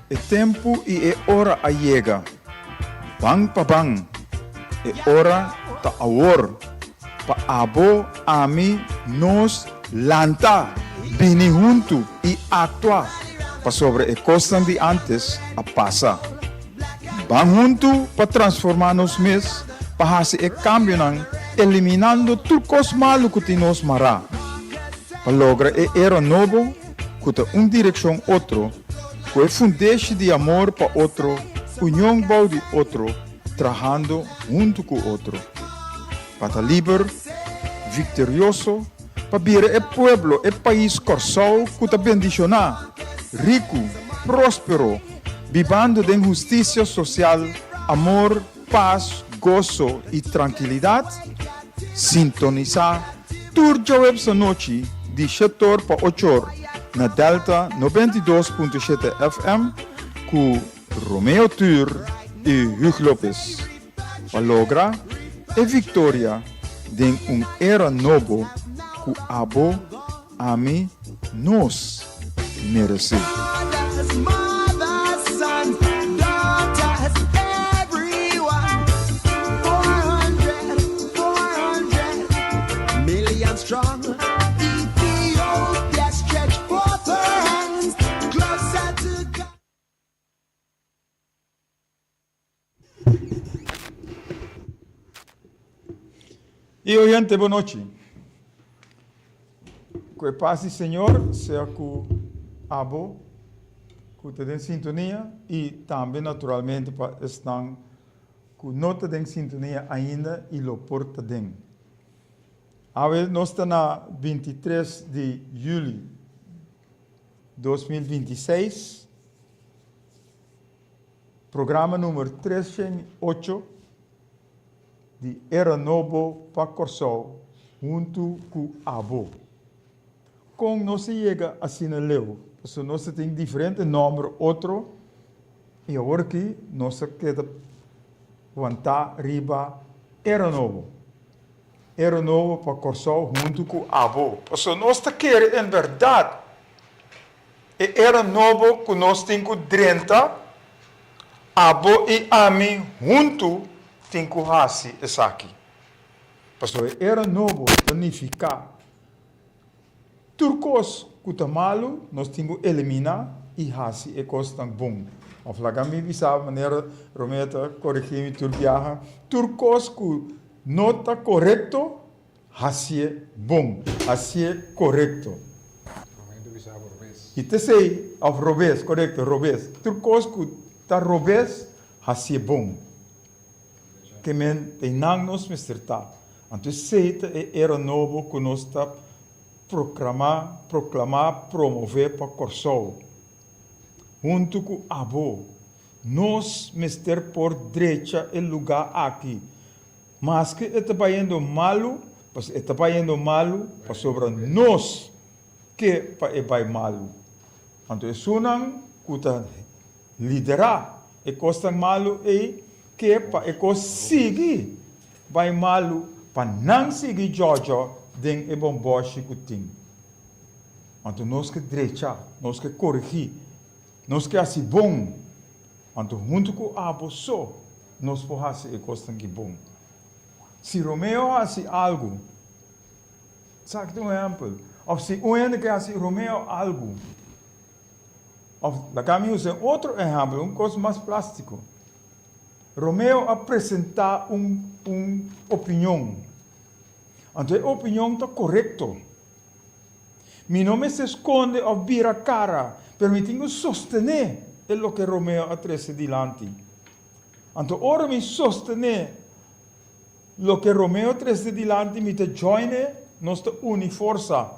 E tempu i e ora a yega. Ban pa ban. E ora ta awor. Pa abo, ami, nos, lanta, bini huntu i aktua, pasobra e kosnan di ántes a pasa. Ban huntu pa transformá nos mes, pa hasi e kambionan, eliminando tur kos malu ku tin nos mará, pa logra e era nobo ku ta un direkshon otro, ku e fundeshi di amor pa otro, union bou di otro, trahando huntu ku otro. Pa ta liber, viktorioso, pa bira e pueblo, e pais Kòrsou ku ta bendishoná, riku, próspero, bibando den hustisia sosial, amor, pas, goso i trankilidat, sintonisá tur djaweps anochi di shetor pa ochor na Delta 92.7 FM ku Romeo Tur i Hugh Lopez pa logra e viktoria den un era nobo ku abo, ami, nos meresé. Y oyente bon nochi. Cu e paz di Señor sea cu abo cu ta den sintonia y tambe naturalmente pa esnan cu no ta den sintonia ainda y lo por ta den. Awe nos ta na 23 di juli 2026. Programa number 308 di Era Nobo pa Kòrsou huntu ku abo. Kon nos a yega asina leu? Pasobra nos a tin diferente nòmber otro i awor aki nos a keda wantá riba Era Nobo. Era Nobo pa Kòrsou huntu ku abo. Pasobra nos ta kere en bèrdat E era nobo ku nos tin ku drenta, abo i ami huntu tin ku hasi esaki. Pasobra e era nobo ta nifiká tur kos ku ta malu nos tin ku eliminá i hasi e kosnan bon. Òf laga mi bisa manera Romeo ta korigí mi tur biaha, tur kos ku no ta korekto Hacié bon, hacié corecto. Momento bisa bo robes. I t'esei, of robes, corecto, robes. Tur cos cu ta robes, hacié bon. Ke men einan nos mester ta. Anto esei ta e era nobo cu nos ta proclama, proclama, promove pa Corsou. Hunto cu abo, nos mester por drecha e luga aki. Maske e ta bayendo malu, pasobra e ta bayendo malu pasobra nos ke pa e bai malu. Anto esunnan ku ta liderá e kosnan malu ei ke pa e kos sigui bai malu pa nan sigui djòdjò den e bòmbòshi ku tin. Anto nos ke drecha, nos ke korigí, nos ke hasi bon. Anto huntu ku abo so nos por hasi e kosnan ki bon. Si Romeo hasi algu, esaki ta un ehèmpel, òf si un hende ke hasi Romeo algu, òf laga mi usa un otro ehèmpel, un kos mas plástiko. Romeo a presentá un un opinion, anto e opinion ta korekto. Mi no mester skonde òf bira kara, pero mi tin ku sostené e loke Romeo a trese dilanti. Anto ora mi sostené loke Romeo a trese dilanti, mi ta join e, nos ta uni forsa.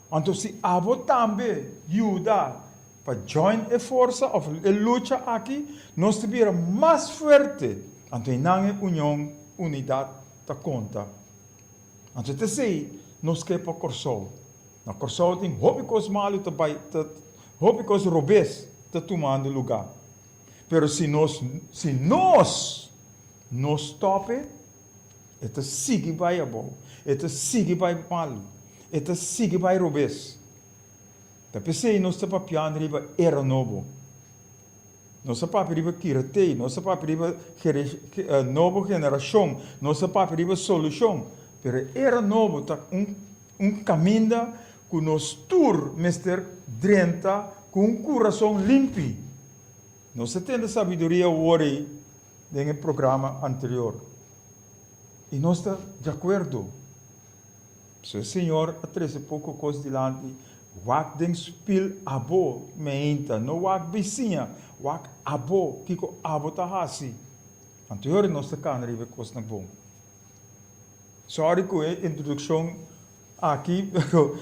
Anto si abo tambe yuda pa join e forsa òf e lucha aki, nos ta bira mas fuerte. Anto einan e union, unidat ta konta. Anto ta esei nos ke pa Kòrsou. Na Kòrsou tin hopi kos malu ta bai, ta hopi kos robes ta tumando lugá. Pero si nos, si nos no stòp e, e ta sigui bai abou, e ta sigui bai malu, e ta sigui bai robes. Ta p'esei nos ta papiando riba era nobo. Nos a papia riba kiratei, nos a papia riba nobo generashon, nos a papia riba solushon, pero e era nobo ta un un kaminda ku nos tur mester drenta ku un kurason limpi. Nos a tende sabiduria awor ei den e programa anterior i nos ta di akuerdo. So e Señor a trese poko kos dilanti, wak den spil abo meinta, no wak bisiña, wak abo, kiko abo ta hasi. Anto yori nos ta kana riba e kosnan bon. Sorry ku e introdukshon aki, pero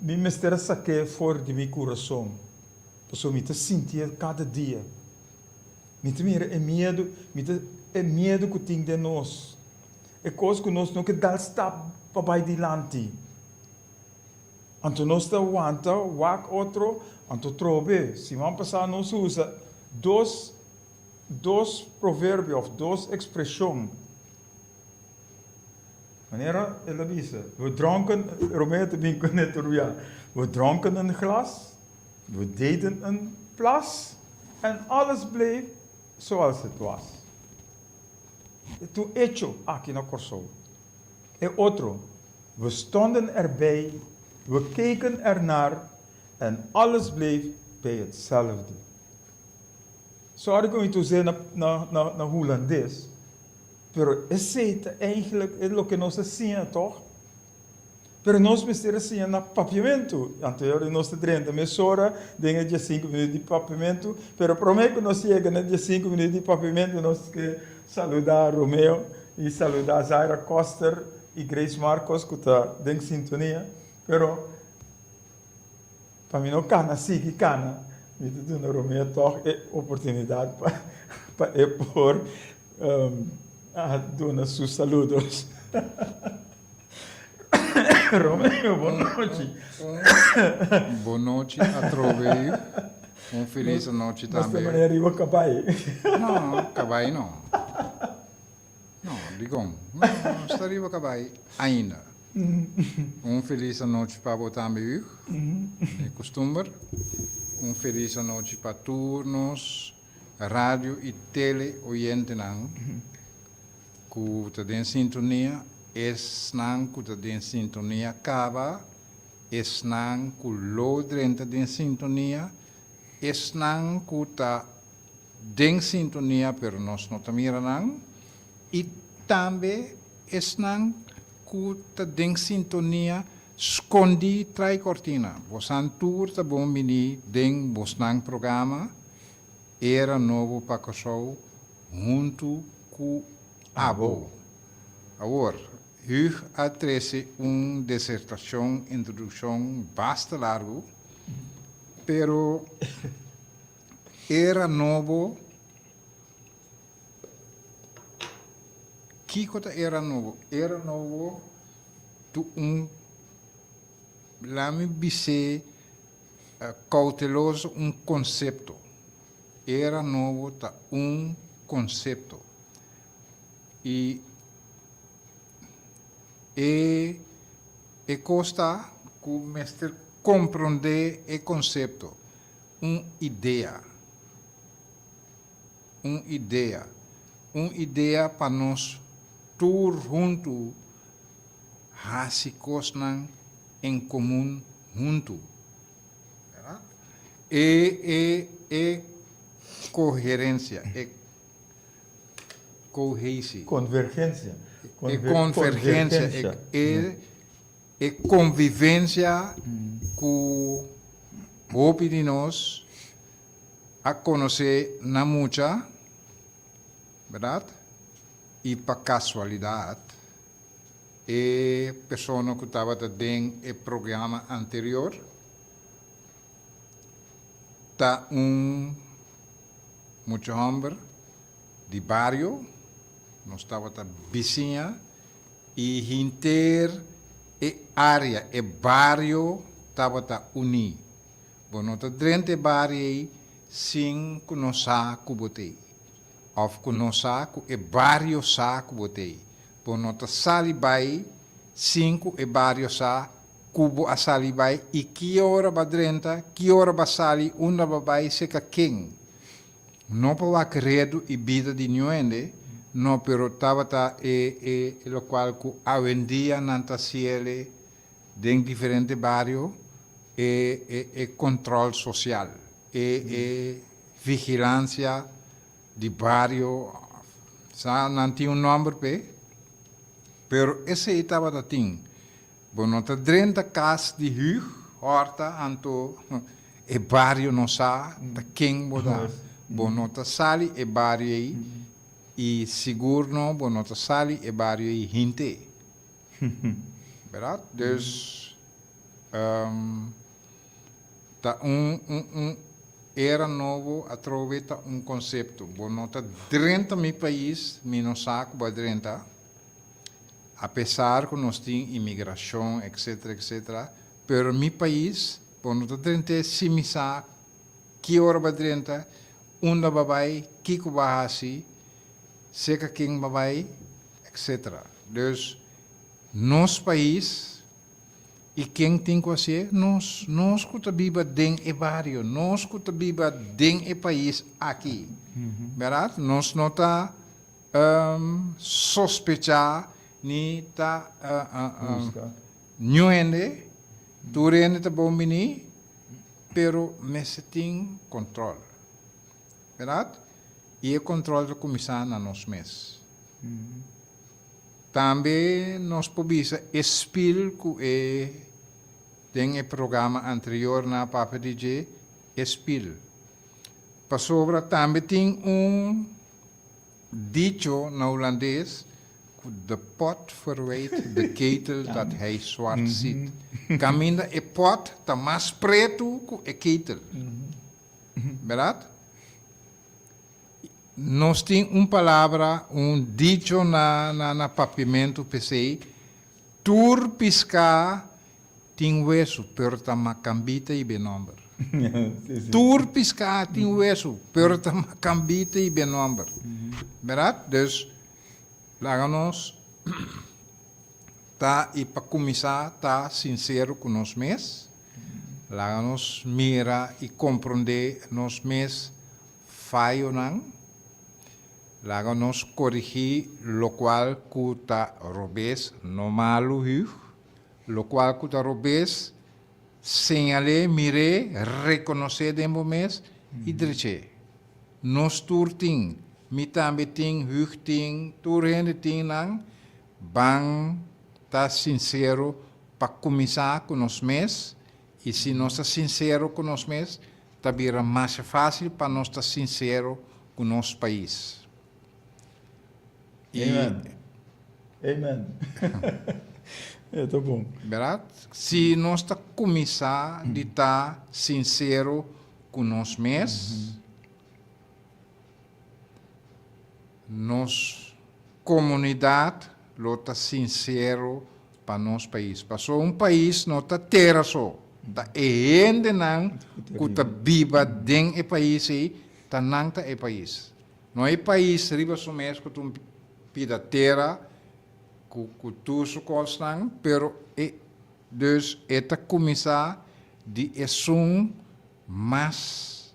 mi mester a sak'é for di mi kurason, pasobra mi ta sintié kada dia. Mi ta mira e miedu, mi ta e miedu ku tin den nos. E kos ku nos no ke dal stap pa bai dilanti. Anto nos ta wanta wak otro, anto trobe. Siman pasá nos usa dos dos proverbio òf dos ekspreshon. Manera el a bisa, we dronken, Romeo ta bin kuné tur bia, we dronken een glas, we deden een plas en alles bleef zoals het was. E ta un echo aki na Kòrsou. E otro, We stonden erbij, we keken ernaar en alles bleef bij hetzelfde. Sorry ku mi ta us'é na hulandes, pero esei ta eigenlijk e loke nos a siña tòg? Pero nos mester a siña na papiamentu. Anto e ora nos ta drenta mesora den e diesinku minuut di papiamentu. Pero promé ku nos yega na e diesinku minuut di papiamentu nos ke saludá Romeo i saludá Zaira Koster i Grace Marcos ku ta den sintonia. Pero pa mi no kana sigui kana, mi ta duna Romeo tòg e oportunidat pa e por duna su saludos. Romeo, bon nochi. Bon nochi atrobe. Un felis anochi tambe. Nos ta manera riba kabai. No, kabai no. No, dikon? No, nos ta riba kabai ainda. Un felis anochi pa bo tambe, Huug. E kustumber. Un felis anochi pa tur nos radio i tele oyentenan. Ku ta den sintonia, esnan ku ta den sintonia kaba, esnan ku lo drenta den sintonia, esnan ku ta den sintonia pero nos no ta mira nan, i tambe esnan ku ta den sintonia skondí trai kortina. Bosan tur ta bon bini den bosnan programa Era Nobo pa Kòrsou huntu ku abo. Awor, Hugh a trese un desertashon introdukshon basta largu, pero era nobo, kiko ta era nobo? Era nobo tu un, lami bis'é kouteloso un konsepto. Era nobo ta un konsepto i e e kos ta ku mester komprondé e konsepto, un idea, un idea, un idea pa nos tur huntu hasi kosnan en komun huntu. E e e koherensia, e kohesi. Konvergensia. E konvergensia, e e konvivensia ku hopi di nos a konosé na mucha, bèrdat? I pa kasualidat E persona ku tabata den e programa anterior ta un mucha hòmber di bario, nos tabata bisiña i hinter e área, e bario tabata uní. Bo no ta drenta e bario ei sin ku nos sa ku bo ta ei òf ku nos sa ku e bario sa ku bo ta ei. Bo no ta sali bai sin ku e bario sa ku bo a sali bai i ki ora bo a drenta, ki ora bo a sali, unda bo a bai, seka ken. No pa wak redu i bida di niun hende, no, pero tabata e e lokual ku awendia nan ta hasiele den diferente bario, e e e kontròl sosial, e e vigilansia di bario, sa nan tin un nòmber p'e, pero esei tabata tin. Bo no ta drenta kas di hug, hòrta, anto e bario no sa ta ken bo ta. Bo no ta sali e bario ei i sigur no bo no ta sali e bario ei hinte. Bèrdat? Dus ta un un un era nobo atrobe ta un konsepto. Bo no ta drenta mi pais, mi no sa ku bo a drenta. Apesar ku nos tin imigrashon etcetera etcetera pero mi pais bo no ta drent'é si mi sa ki ora bo a drenta, unda bo a bai, kiko bo a hasi, seka ken bo a bai etcetera. Dus nos pais i ken tin ku hasié? Nos, nos ku ta biba den e bario, nos ku ta biba den e pais aki, bèrdat? Nos no ta Sospechá ni ta niun hende, tur hende ta bon bini, pero mester tin control, berdad? I e control ta cuminsa na nos mes. Tambe nos por bisa e spil cu e den e programa anterior na papia di dje, e spil. Pasobra tambe tin un Dicho na hulandes ku de pot verwijt de ketel dat hij zwart ziet. Kaminda e pot ta mas pretu ku e ketel. Bèrdat? Nos tin un palabra, un dicho na na papiamentu p'esei, tur piská Tin wesu, pero ta makambita i be nomber. Tur piská tin wesu, pero ta makambita i be nomber. Bèrdat? Dus, laga nos ta i pa kuminsá ta sinsero ku nos mes. Laga nos mira i komprondé nos mes fayonan. Laga nos korigí lokual ku ta robes, no malu, Hugh. Lokual ku ta robes, señal'é, mir'é, rekonos'é den bo mes i drech'é. Nos tur tin, mi tambe tin, Hug tin, tur hende tin nan, ban ta sinsero pa kuminsá ku nos mes i si nos ta sinsero ku nos mes ta bira masha fásil pa nos ta sinsero ku nos pais. Amen. Amen. E ta bon. Berdad? Si nos ta cuminsa di ta sincero cu nos mes, nos comunidad lo ta sincero pa nos pais. Pasobra un pais no ta tera so, ta e hendenan cu ta biba den e pais ey, ta nan ta e pais. No e pais riba su mes ku ta un pida tera ku ku tur su kosnan, pero e dus e ta kuminsá di esun mas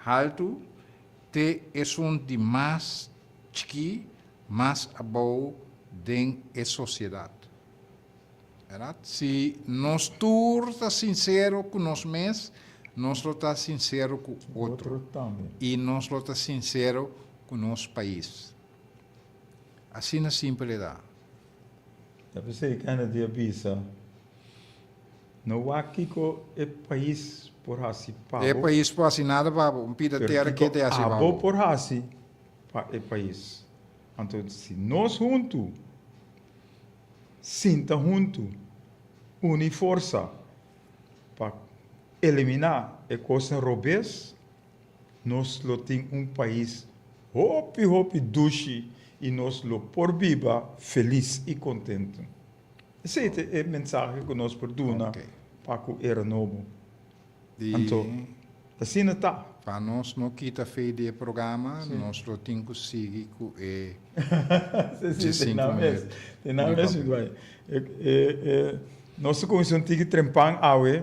haltu te esun di mas chikí, mas abou den e sosiedat. Bèrdat? Si nos tur ta sinsero ku nos mes, nos lo ta sinsero ku otro. I nos lo ta sinsero ku nos pais. Asina simpel e ta. Ta p'esei Kennedy a bisa, No wak kiko e pais por hasi pa bo. E pais por hasi nada pa bo. Un pida tera ke ta hasi pa bo. Pero kiko abo por hasi pa e pais. Anto si nos huntu. Sinta huntu, uni forsa pa eliminá e kosnan robes, nos lo tin un pais hopi hopi dushi i nos lo por biba felis i kontentu. Esei ta e mensahe ku nos por duna pa ku era nobo. Anto, asina ta. Pa nos no kita fe di e programa, nos lo tin ku sigui ku e diesinku minuut. Te nan mes, bai. Nos ta kuminsá un tiki trempan awe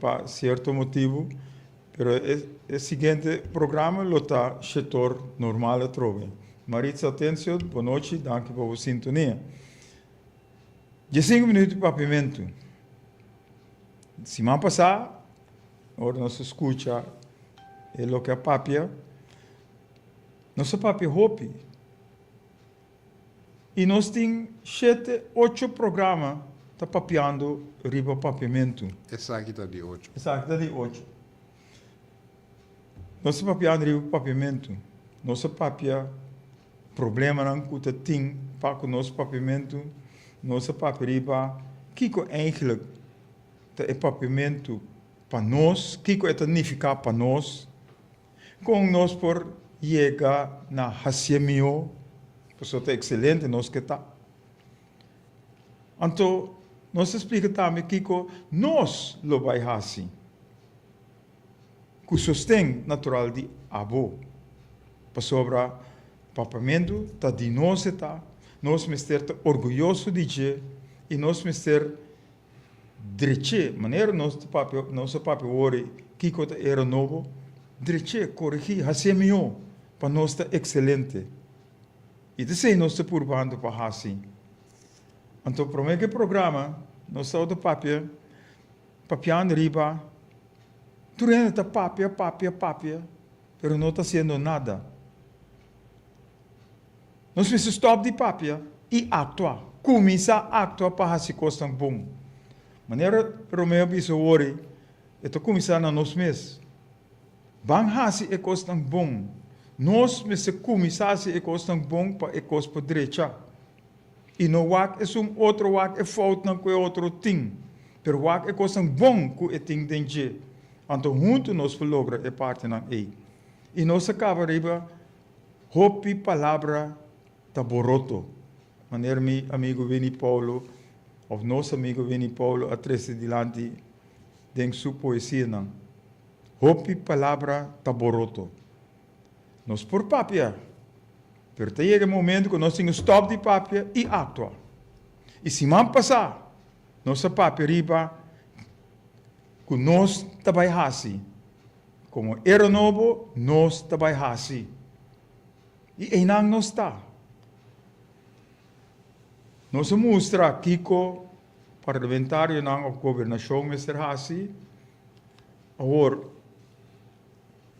pa sierto motibu, Pero e siguiente programa lo ta shetor normal atrobe. Maritza Atencio, bonochi, danki pa bo sintonia. Diesinku minuut di papiamentu. Siman pasá, ora nos a skucha e loke a papia, nos a papia hopi. I nos tin shete, ocho programa ta papiando riba papiamentu. Esaki ta di ocho. Esaki ta di ocho. Nos ta papiando riba papiamentu. Nos a papia problemanan ku ta tin pa ku nos papiamentu. Nos a papia riba kiko eigenlijk ta e papiamentu pa nos, kiko e ta nifiká pa nos. Kon nos por yega na hasié mihó? Pasobra ta ekselente nos ke ta. Anto nos ta splika tambe kiko nos lo bai hasi ku sosten natural di abo. Pasobra papamentu ta di nos e ta, nos mester ta orguyoso di dje i nos mester Drech'é, manera nos ta papia, nos a papia wor kiko ta era nobo, drech'é, koregí, hasié mihó pa nos ta ekselente. I ta esei nos ta purbando pa hasi. Anto promé ku e programa nos tabata papia, papiando riba tur hende ta papia, papia, papia, pero no ta hasiendo nada. Nos mester stòp di papia i aktua. Kuminsá aktua pa hasi kosnan bon. Manera Romeo a bisa wori, e ta kuminsá na nos mes. Ban hasi e kosnan bon. Nos mester kuminsá hasi e kosnan bon pa e kos por drecha. I no wak esun otro wak e foutnan ku e otro tin, pero wak e kosnan bon ku e tin den dje. Anto huntu nos por logra e partinan ei. I nos a kaba riba Hopi palabra ta boroto, manera mi amigo Winnie Paulo of nos amigo Winnie Paulo a trece dilanti den su poesianan. Hopi palabra ta boroto. Nos por papia, pero ta yega e momento cu nos tin cu stop di papia y actua. Y siman pasa nos a papia riba cu nos ta bay haci. Komo era nobo nos ta bai hasi. I einan nos ta. Nos a mustra kiko parlamentarionan òf gobernashon mester hasi. Awor,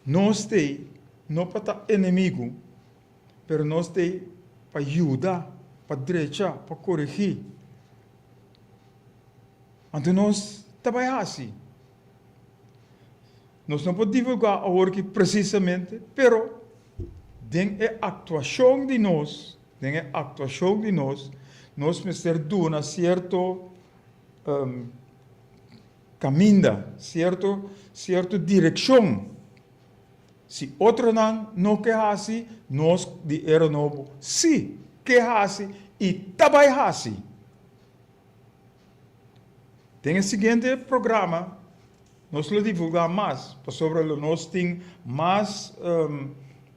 nos t'ei no pa ta enemigu, pero nos t'ei pa yuda, pa drecha, pa koregí. Anto nos ta bai hasi. Nos no por divulgá awor ki presisamente, pero den e aktuashon di nos, den e aktuashon di nos, nos mester duna sierto kaminda, sierto sierto direkshon. Si otronan no ke hasi, nos di Era Nobo si ke hasi i ta bai hasi. Den e siguiente programa nos lo divulgá mas pasobra lo nos tin mas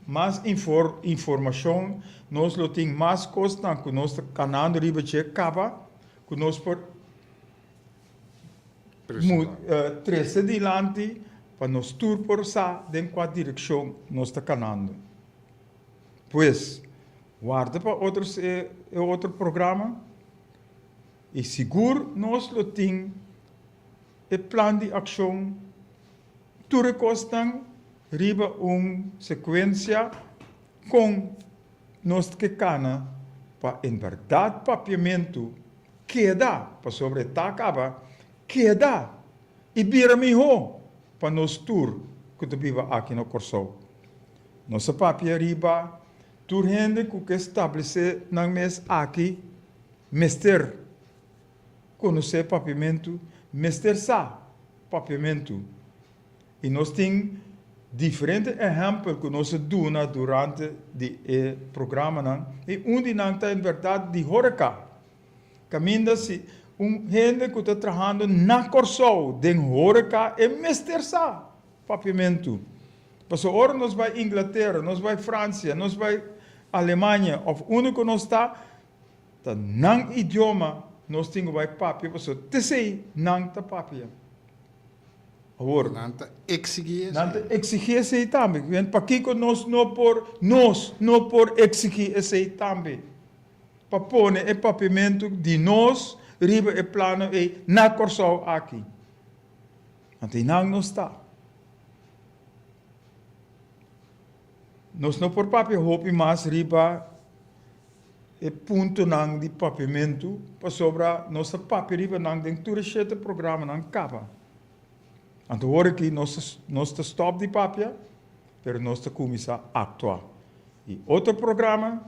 mas informashon, nos lo tin mas kosnan ku nos ta kanando riba dje kaba ku nos por trese dilanti pa nos tur por sa den kua direkshon nos ta kanando. Pues, warda pa otro e otro programa. I sigur nos lo tin e plan di akshon, tur e kosnan riba un sekuensia kon nos ke kana pa en bèrdat papiamentu keda, pasobra e ta kaba, keda i bira mihó pa nos tur ku ta biba aki na Kòrsou. Nos a papia riba tur hende ku ke stablesé nan mes aki. Mester konosé papiamentu, mester sa papiamentu. I nos tin diferente ehèmpel ku nos a duna durante di e programanan i un di nan ta en bèrdat di hóreka. Kaminda si un hende ku ta trahando na Kòrsou den hóreka e mester sa papiamentu. Pasobra ora nos bai Inglatera, nos bai Fransia, nos bai Alemania òf unda ku nos ta, Ta nan idioma nos tin ku bai papia pasobra t'esei nan ta papia. Awor. Nan ta eksigí esei. Nan ta eksigí esei tambe. Pakiko nos no por, nos no por eksigí esei tambe? Pa pone e papiamentu di nos riba e plano ei na Kòrsou aki. Anto einan nos ta. Nos no por papia hopi mas riba e puntonan di papiamentu pasobra nos ta papia riba nan den tur e shete programanan kaba. Anto ora aki nos nos ta stop di papia pero nos ta kuminsá aktua. I otro programa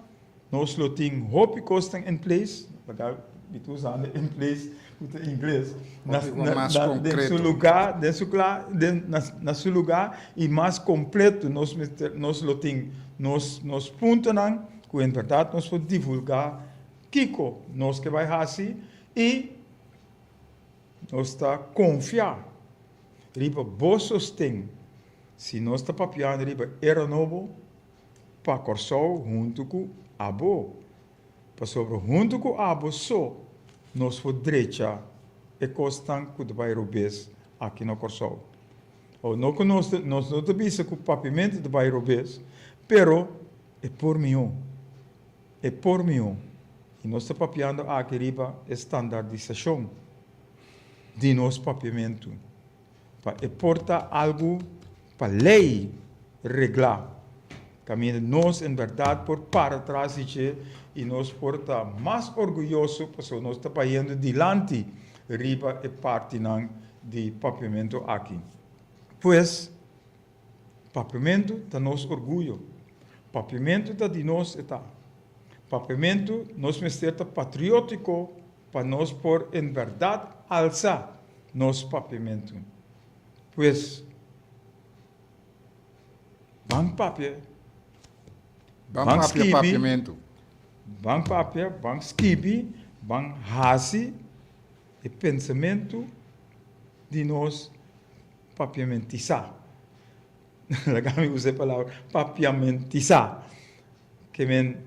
nos lo tin hopi kosnan in place, laga mi ta usando in place ku ta ingles, na na den su lugá den su kla den na su lugá i mas kompleto nos mester nos lo tin nos nos puntonan ku en bèrdat nos por divulgá kiko nos ke bai hasi i nos ta konfia riba bo sosten si nos ta papiando riba era nobo pa Kòrsou huntu ku abo. Pasobra huntu ku abo so nos por drecha e kosnan ku ta bai robes aki na Kòrsou. O no ku nos nos no ta bisa ku papiamentu ta bai robes, pero e por mihó. E por mihó. I nos ta papiando aki riba e standardisashon di nos papiamentu. Pa e por ta algu pa lei reglá, kaminda nos en bèrdat por para tras di dje i nos por ta mas orguyoso pasobra nos ta bayendo dilanti riba e partinan di papiamentu aki. Pues, papiamentu ta nos orguyo. Papiamentu ta di nos e ta. Papiamentu, nos mester ta patriótiko pa nos por en bèrdat alsa nos papiamentu. Pues, ban papia, Ban ban papia skibi, papiamentu. ban papia, ban skibi, ban hasi e pensamentu di nos papiamentisá. Laga mi usa e palabra papiamentisá. Ke men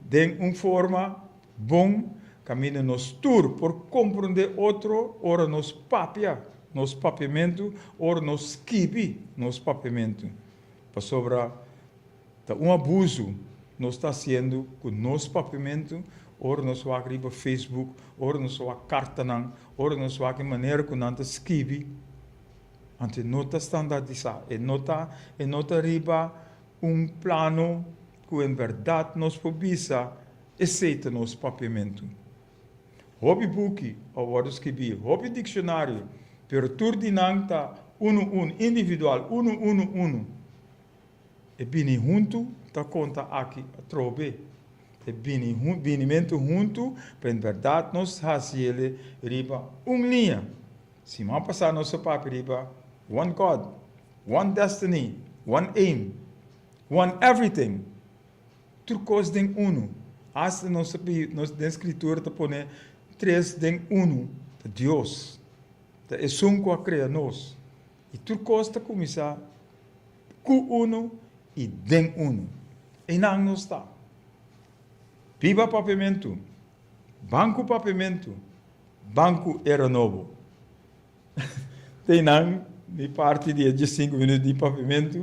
den un forma bon kaminda nos tur por komprondé otro ora nos papia nos papiamentu, ora nos skibi nos papiamentu. Pasobra ta un abusu nos ta hasiendo ku nos papiamentu ora nos wak riba Facebook, ora nos wak kartanan, ora nos wak e manera ku nan ta skibi. Anto e no ta standardisá, e no ta e no ta riba un plano ku en bèrdat nos por bisa esei ta nos papiamentu. Hopi buki a wòrdu skibí, hopi dikshonario, pero tur di nan ta unu unu, individual, unu unu unu. E bini huntu ta konta aki atrobe. E bini binimentu huntu pa en bèrdat nos hasi ele riba un liña. Siman pasá nos a papia riba One God, One Destiny, One Aim, One Everything. Tur kos den unu. Asta nos ta pidi, nos den Skritura ta pone tres den unu, ta Dios. Ta esun ku a krea nos. I tur kos ta kuminsá ku unu i den unu. Einan nos ta. Biba Papiamentu! Ban ku Papiamentu! Ban ku era nobo. Te nan mi parti di e diesinku minuut di papiamentu,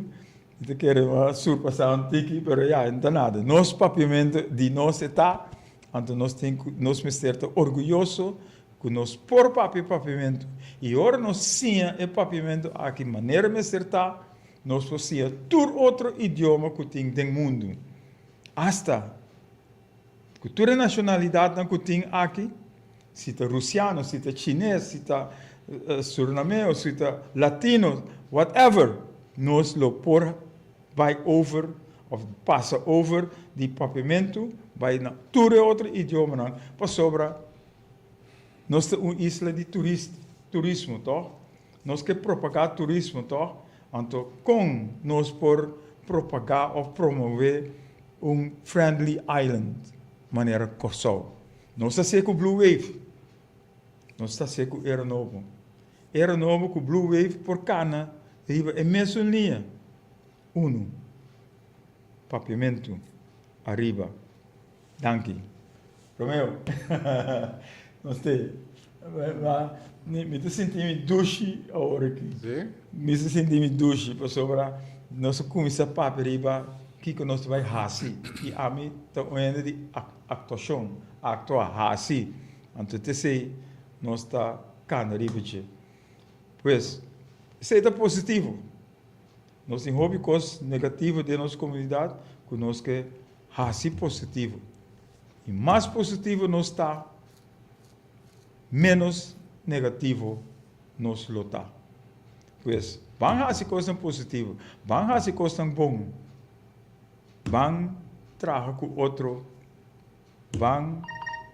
mi ta kere a surpasá un tiki, pero ya, no ta nada. Nos papiamentu di nos e ta, anto nos tin ku, nos mester ta orguyoso ku nos por papia papiamentu. I ora nos siña e papiamentu aki manera mester ta, nos por siña tur otro idioma ku tin den mundu. Asta Ku tur e nashonalidatnan ku tin aki, si ta rusiano, si ta chines, si ta surinameo, si ta latino, whatever, nos lo por bai over of pasa over di papiamentu bai na tur e otro idiomanan pasobra nos ta un isla di turismo, tòg? Nos ke propagá turismo, tòg? Anto kon nos por propagá of promové un friendly island manera Kòrsou? Nos ta hasié ku Blue Wave. Nos ta hasié ku Era Nobo. Era Nobo ku Blue Wave por kana riba e mesun liña. Unu. Papiamentu. Ariba. Danki. Romeo. Nos te. Mi ta sinti mi dushi awor aki. Sí? Mi ta sinti mi dushi pasobra nos a kuminsá papia riba kiko nos ta bai hasi i ami ta un hende di aktuashon, aktua, hasi. Anto t'esei nos ta kana riba dje. Pues, esei ta positivo. Nos tin hopi kos negativo den nos komunidat ku nos ke hasi positivo. I mas positivo nos ta, ménos negativo nos lo ta. Pues, ban hasi kosnan positivo, ban hasi kosnan bon, ban traha ku otro, ban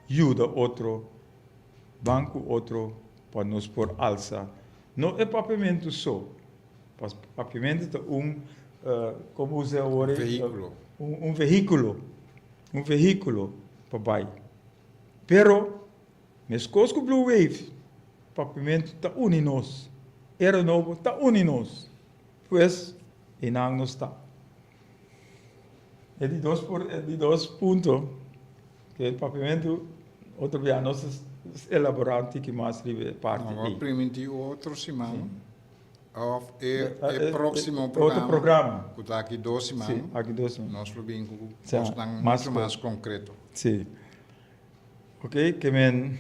yuda otro, ban ku otro pa nos por alsa no e papiamentu so, pas papiamentu ta un, komo usa awor? Vehíkulo. Un vehíkulo, un vehíkulo pa bai. Pero, meskos ku Blue Wave, papiamentu ta uni nos, Era Nobo ta uni nos. Pues, einan nos ta. E di dos por, e di dos punto, ku e papiamentu, otro bia nos ta elaborá un tiki mas riba e parti Nos ei. a primintí otro siman òf e e próksimo Otro programa. Ku ta aki dos siman. Sí, aki dos siman. Nos lo bin ku Sa, kosnan mas mucho mas konkreto. Sí. Oké, ke men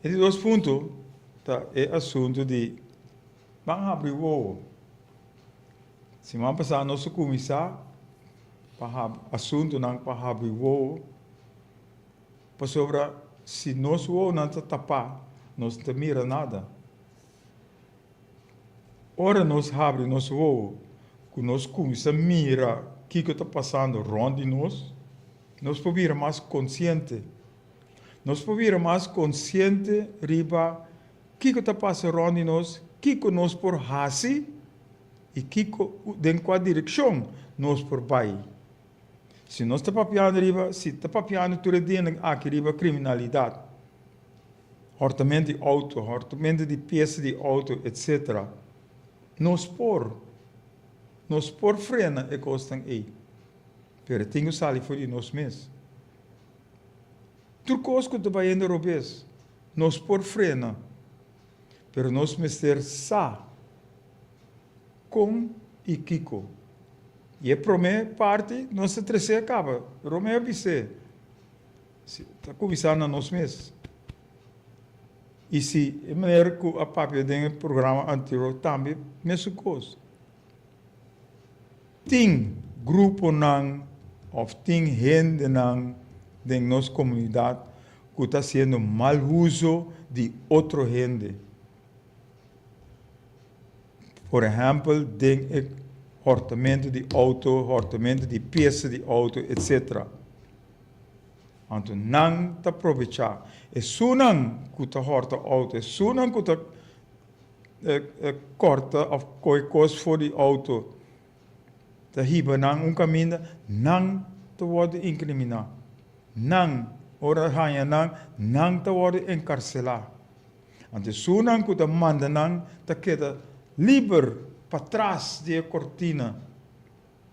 e di dos punto ta e asuntu di ban habri wowo. Siman pasá nos a kuminsá pa habri asuntunan pa habri wowo, pasobra si nos wowonan ta tapá nos no ta mira nada. Ora nos habri nos wowo ku nos kuminsá mira kiko ta pasando rònt di nos, nos por bira mas konsiente. Nos por bira mas konsiente riba kiko ta pasa rònt di nos, kiko nos por hasi i kiko den kua direkshon nos por bai. Si nos ta papiando riba, si ta papiando tur e dianan aki riba kriminalidat, hòrtamentu di outo, hòrtamentu di piesa di outo, etsetera, nos por, nos por frena e kosnan ei, pero e tin ku sali for di nos mes. Tur kos ku ta bayendo robes, nos por frena, pero nos mester sa kon i kiko. I e promé parti nos ta tresé a kaba. Romeo a bis'é, Si ta kuminsá na nos mes. I si e manera ku a papia den e programa anterior tambe mesun kos. Tin gruponan òf tin hendenan den nos komunidat ku ta hasiendo mal uso di otro hende. Por ehèmpel den e hòrtamentu di outo, hòrtamentu di piesa di outo, etsetera. Anto nan ta probechá. Esunnan ku ta hòrta outo, esunnan ku ta kòrta òf kohe kos for di outo, ta hiba nan un kaminda, nan ta wòrdu inkriminá. Nan, ora haña nan, nan ta wòrdu enkarselá. Anto esunnan ku ta manda nan ta keda liber patras di e kortina.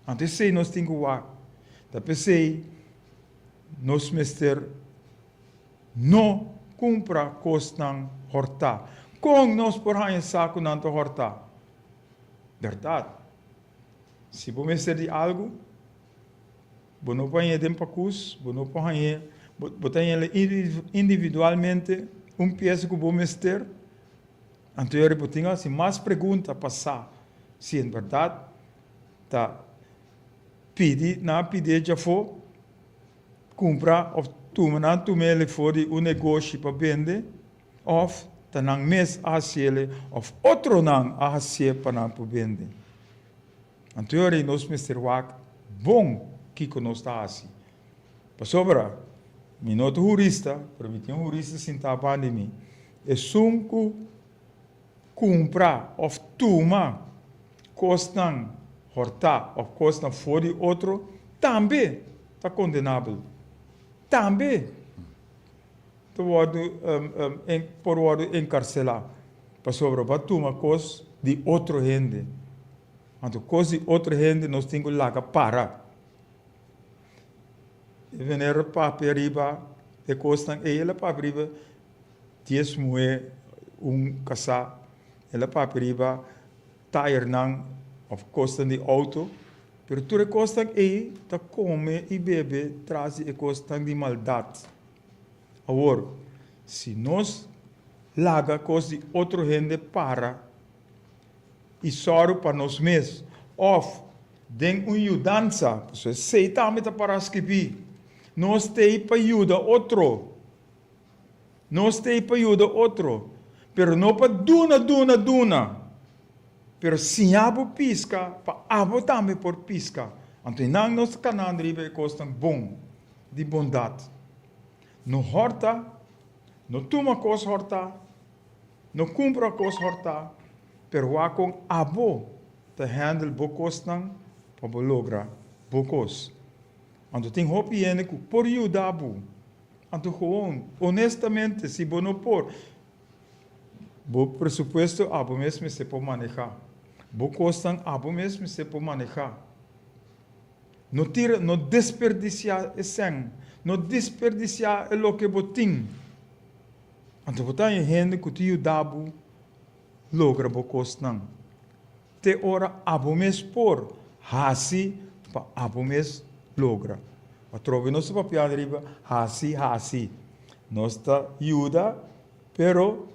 Anto esei nos tin ku wak. Ta p'esei nos mester no kumpra kosnan hòrtá. Kon nos por haña sa ku nan ta hòrtá? Bèrdat, si bo mester di algu, bo no por hañ'é den pakus, bo no por hañ'é, bo ta hañ'é individualmente un piesa ku bo mester. Anto yori bo tin hasi mas pregunta pa sa si en bèrdat ta pidi, nan a pidié djafó kumpra òf tuma, nan a tuma el for di un negoshi pa bende òf ta nan mes a hasiel òf otronan a hasié pa nan por bende. Anto yori nos mester wak bon kiko nos ta hasi. Pasobra mi no ta hurista, pero mi tin un hurista sintá banda di mi. Esun ku kumpra òf tuma kosnan hòrtá òf kosnan for di otro tambe ta kondenabel. Tambe ta wòrdu por wòrdu enkarselá pasobra bo a tuma kos di otro hende. Anto kos di otro hende nos tin ku laga para. E meneer a papia riba e kosnan ei, el a papia riba. Dies muhé, un kasá. El a papia riba tayernan òf kosnan di outo. Pero tur e kosnan ei ta kome i bebe tras di e kosnan di maldat. Awor, si nos laga kos di otro hende para i sòru pa nos mes òf den un yudansa, pasobra esei tambe ta pará skibí, nos t'ei pa yuda otro. Nos t'ei pa yuda otro, pero no pa duna, duna, duna, pero siña bo piska pa abo tambe por piska. Anto einan nos ta kanando riba e kosnan bon di bondat. No hòrta, no tuma kos hòrtá, no kumpra kos hòrtá, pero wak kon abo ta handle bo kosnan pa bo logra bo kos. Anto tin hopi hende ku por yuda bo. Anto gewoon, honestamente, si bo no por, bo presupuesto abo mes mester por maneha. Bo kosnan abo mes mester por maneha. No tira, no desperdisiá e sèn, no desperdisiá e loke bo tin. Anto bo ta haña hende ku ta yuda bo logra bo kosnan. Te ora abo mes por hasi pa abo mes logra. Atrobe nos ta papia riba hasi, hasi. Nos ta yuda, pero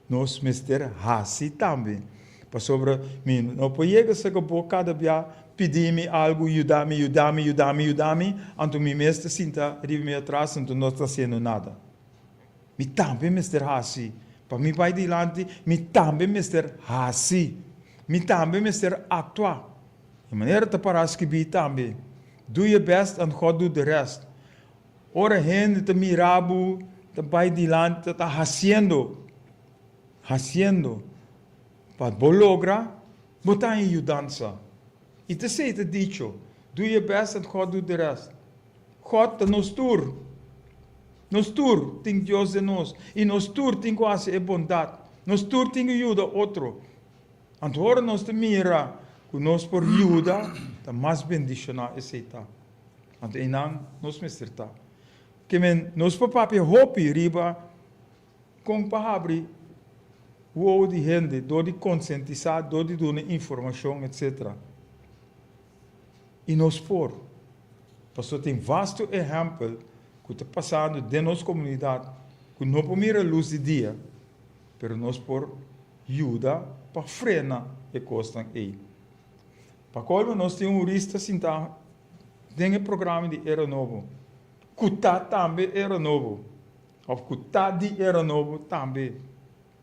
nos mester hasi tambe. Pasobra mi no por yega saka bo kada bia pidi mi algu, yuda mi, yuda mi, yuda mi, yuda mi, anto mi mes ta sinta riba mi atras anto no ta hasiendo nada. Mi tambe mester hasi. Pa mi bai dilanti, mi tambe mester hasi. Mi tambe mester aktua. E manera ta pará skibí tambe, Do your best and God do the rest. Ora hende ta mira bo ta bai dilanti, ta hasiendo, hasiendo pa bo logra, bo ta haña yudansa. I ta esei ta dicho, Do your best and God do the rest. God ta nos tur. Nos tur tin Dios den nos i nos tur tin ku hasi e bondat. Nos tur tin ku yuda otro. Anto ora nos ta mira ku nos por yuda, ta mas bendishoná esei ta. Anto einan nos mester ta. Ke men nos por papia hopi riba kon pa habri wowo di hende dor di konsientisá, dor di duna informashon, etsetera. I nos por. Pasobra tin vasto ehèmpel ku ta pasando den nos komunidat ku no por mira lus di dia, pero nos por yuda pa frena e kosnan ei. Pa kolmo nos tin un hurista sintá den e programa di Era Nobo, ku ta tambe Era Nobo, òf ku ta di Era Nobo tambe.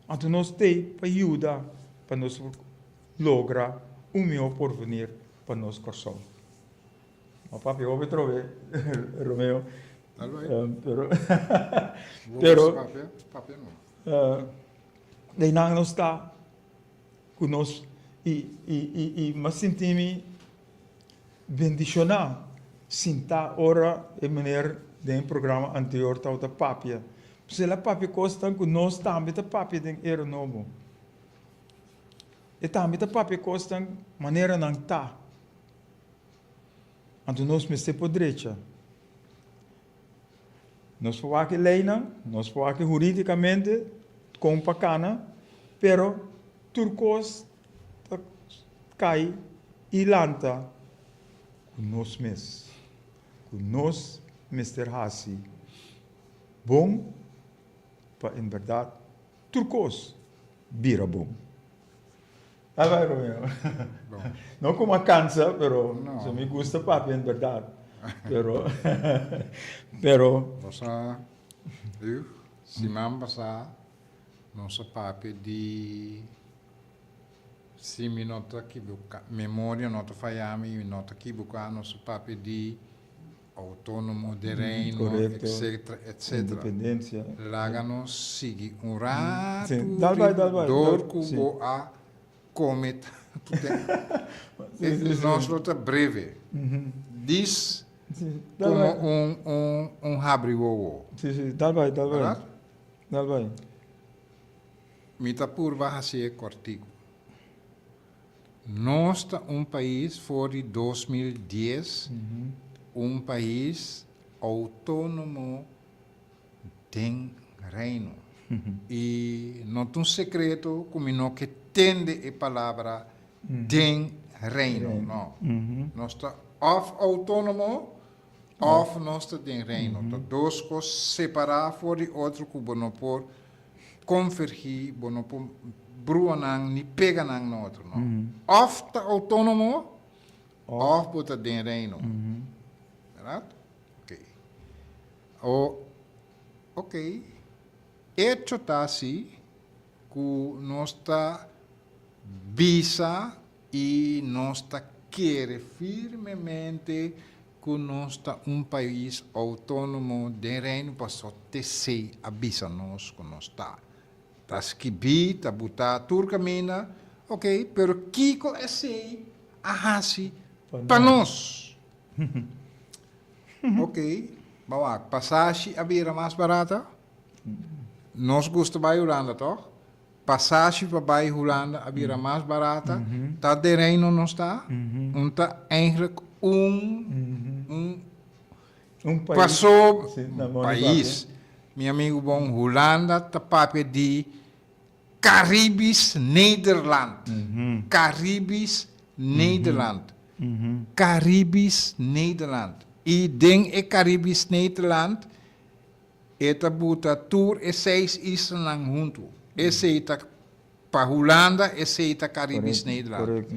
Anto nos t'ei pa yuda pa nos por logra un mihó porvenir pa nos Kòrsou. Ma papia hopi trobe, Romeo. Pero, pero, einan nos ta ku nos i i i i m'a sinti mi bendishoná sintá ora e meneer den e programa anterior tabata papia. Pasobra el a papia kosnan ku nos tambe ta papia den Era Nobo. E tambe ta papia kosnan manera nan ta. Anto nos mester por drecha. Nos por wak e leinan, nos por wak huridikamente kon pa kana, pero tur kos ta kai i lanta ku nos mes. Ku nos mester hasi bon pa en bèrdat tur kos bira bon. Tal bai Romeo. No ku m'a kansa, pero so mi gusta papia en bèrdat. Pero, pero. Bo sa, Huug, siman pasá nos a papia di si mi no ta kibuká, memoria no ta faya mi, mi no ta kibuká, nos a papia di Autónomo de Reino, etcétera, etcétera. Independencia. Laga nos sigui un ratu Sí, dal bai, dal bai. Dor ku bo a come tantu tempu. Sí, sí, sí. Nos lo ta breve. Dis Sí, dal como bai. un, un, un habri wowo. Sí, sí, dal bai, dal bai. Verdad? Dal bai. Mi ta purba hasié kòrtiku. Nos ta un pais for di 2010, un pais outónomo den Reino. I no ta un sekreto ku mi no ke tende e palabra den Reino, no. Nos ta òf outónomo òf nos ta den Reino. Ta dos kos separá for di otro ku bo no por konvergí, bo no por brua nan ni pega nan na otro, no. Òf ta outónomo òf bo ta den Reino. Bèrdat? Oké. O, oké. Echo ta si ku nos ta bisa i nos ta kere firmemente ku nos ta un pais outónomo den Reino paso TC a bisa nos ku nos ta. Ta skibí, ta butá tur kaminda, oké, pero kiko esei a hasi pa nos? Ok, ba wak, pasashi a bira mas barata? Nos gusta bai Hulanda toch? Pasashi pa bai Hulanda a bira mas barata? Ta den Reino nos ta? Un ta eigenlijk un, un Un pais. Paso, Sí, na modo pais. papia. Mi amigo bon, Hulanda ta papia di Caribisch Nederland. Caribisch Nederland. Caribisch Nederland. I den e Caribisch Nederland e ta buta tur e seis islanan huntu. Esei ta pa Hulanda, esei ta Caribisch Nederland. Korekto.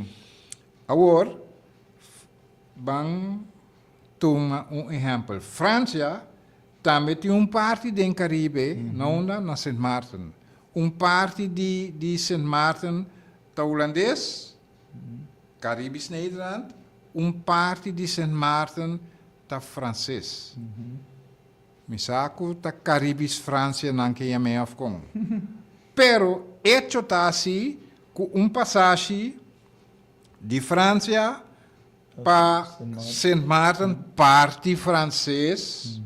Awor, ban tuma un ehèmpel. Fransia tambe tin un parti den Caribe, na unda? Na Sint Maarten. Un parti di di Sint Maarten ta hulandes, Caribisch Nederland, un parti di Sint Maarten ta franses. Mi sa ku ta Caribisch Fransia nan ke yam'é òf kon. Pero echo ta asi ku un pasashi di Fransia pa Sint Maarten parti franses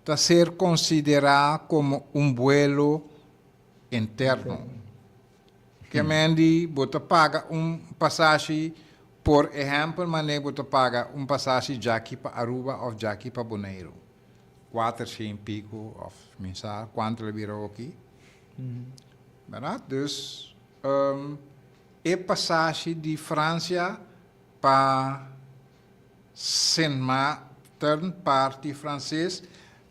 ta ser konsiderá komo un buelo interno. Ke men di bo ta paga un pasashi, por ehèmpel manera bo ta paga un pasashi djaki pa Aruba òf djaki pa Boneiru, kuatershen piku òf mi sa kuantu lo bira oki, bèrdat? Dus e pasashi di Fransia pa Sint Maarten, parti franses,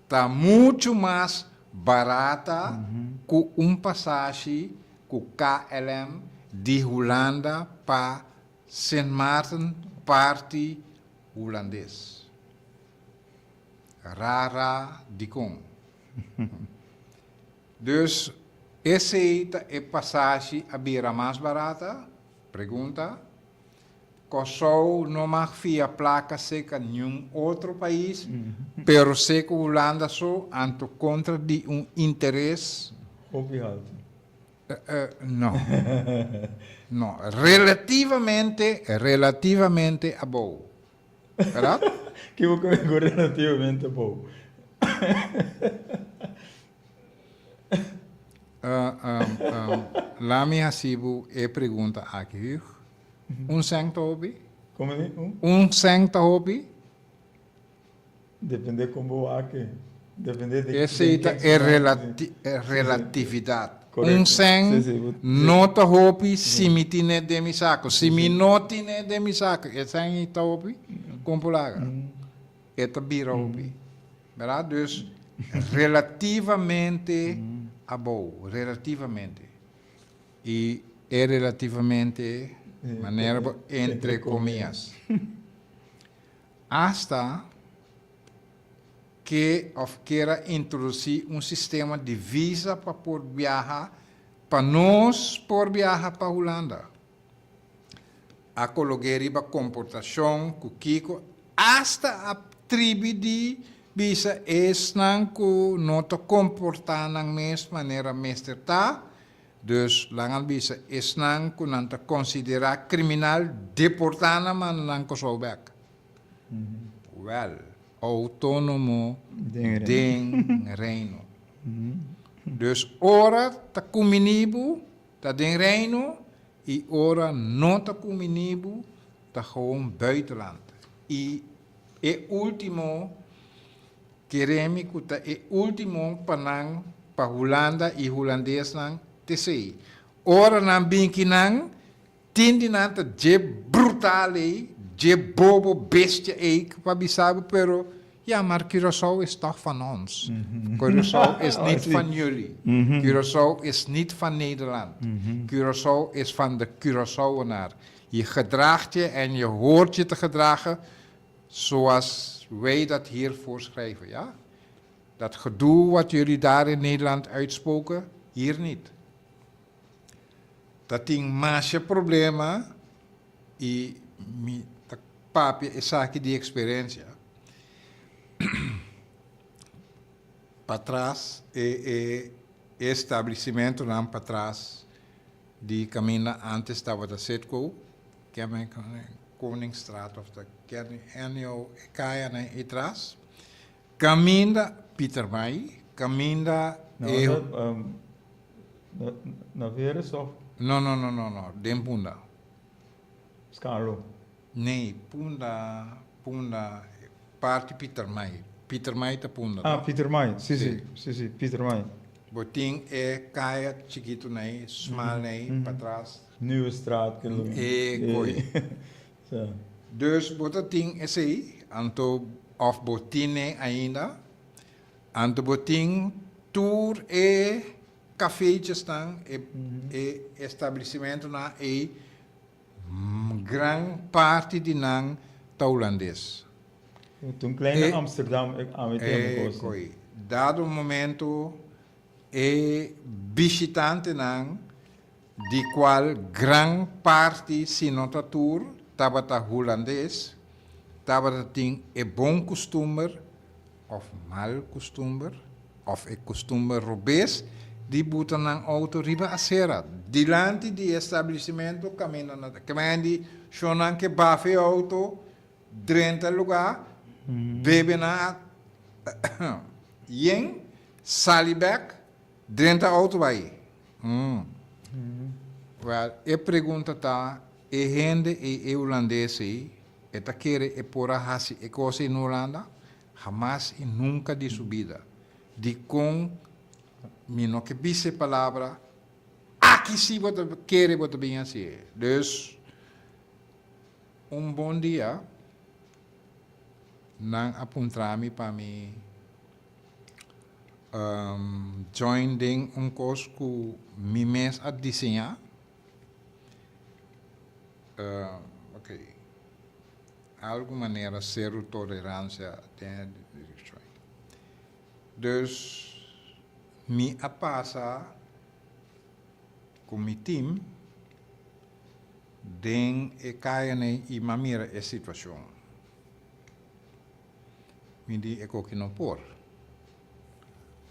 ta muchu mas barata ku un pasashi ku KLM di Hulanda pa Sint Maarten, parti hulandes. Rara dikon. Dus esei ta e pasashi a bira mas barata? Pregunta. Kòrsou no mag fia plaka seka niun otro pais, pero seka Hulanda so, anto kontra di un interes. Hopi haltu. No. No. Relativamente, relativamente abou. Bèrdat? Kibo ku mi ku relativamente abou? Laat mi hasi bo e pregunta aki, Hug. Un sèn ta hopi? Komo di? Un? Un sèn ta hopi? Depende kon bo wak e. Depende di Esei ta e relatividat. Un sèn no ta hopi si mi tine den mi sako. Si mi no tine den mi sako, e sèn ei ta hopi? Kon por laga? E ta bira hopi. Bèrdat? Dus relativamente abou, relativamente. I e relativamente manera bo entre komias. Asta ke of kier a introdusí un sistema di visa pa por biaha pa nos por biaha pa Hulanda. A kolog'é riba komportashon ku kiko asta a tribi di bisa esnan ku no ta komportá nan mes manera mester ta, dus lan a bisa esnan ku nan ta konsiderá kriminal deportá nan manda nan Kòrsou bèk. Wèl, outónomo den Reino. Dus ora ta kuminí bo ta den Reino i ora no ta kuminí bo ta gewoon buitenland. I e último, kere mi ku ta e último pa nan. pa Hulanda i hulandesnan t'esei. Ora nan bin kinan, tin di nan ta dje brutal ei, dje bobo bestia ei pa bisa bo, pero ja, maar Curaçao is toch van ons. Curaçao is niet van jullie. Curaçao is niet van Nederland. Curaçao is van de Curaçaoenaar. Je gedraagt je en je hoort je te gedragen zoals wij dat hier voorschrijven, ja? Dat gedoe wat jullie daar in Nederland uitspoken, hier niet. Ta tin masha problema y mi ta papia esaki di experiencia. Patras e e establecimentonan patras di caminda antes tabata Citgo, Koningstraat of ta Ennio e cayanan ey tras. Caminda Pietermaai, caminda e. Na, na Veres of? No, no, no, no, no, den Punda. Scanlo. Nee, Punda, Punda, parti Pietermaai. Pietermaai ta Punda, Ah, Pietermaai, si, si, si, si, Pietermaai. Bo tin e kaya chikitu nei, smal nei, patras. Nieuwestraat, kel. E koi. Sa. Dus bo ta tin esei, anto of bo tine ainda, anto bo tin tur e cafeetjesnan, e e establecimentonan ei, gran parti di nan ta hulandes. Ta un kleine Amsterdam ami tin e kos. Koi. Dado momento e bishitantenan di cual gran parti si no ta tur tabata hulandes, tabata tin e bon custumber of mal custumber of e custumber robes di buta nan auto riba acera dilanti di e establecimento caminda nan ta kemey di shownan ke bafa e auto drenta lugar bebe nan yen sali bek drenta auto bay. Wel, e pregunta ta, e hende ei, e hulandes ei, e ta kere e por a hasi e kos ei na Hulanda? Hamas i nunka di su bida. Dikon mi no ke bisa e palabra, aki si bo ta kere bo ta bin hasié. Dus, un bon dia, nan a puntra mi pa mi Join den un kos ku mi mes a diseñá. Ok, algu manera seru toleransia den e direkshon. Dus mi a pasa ku mi tim den e kayanan i mi a mira e situashon. Mi di e koki no por.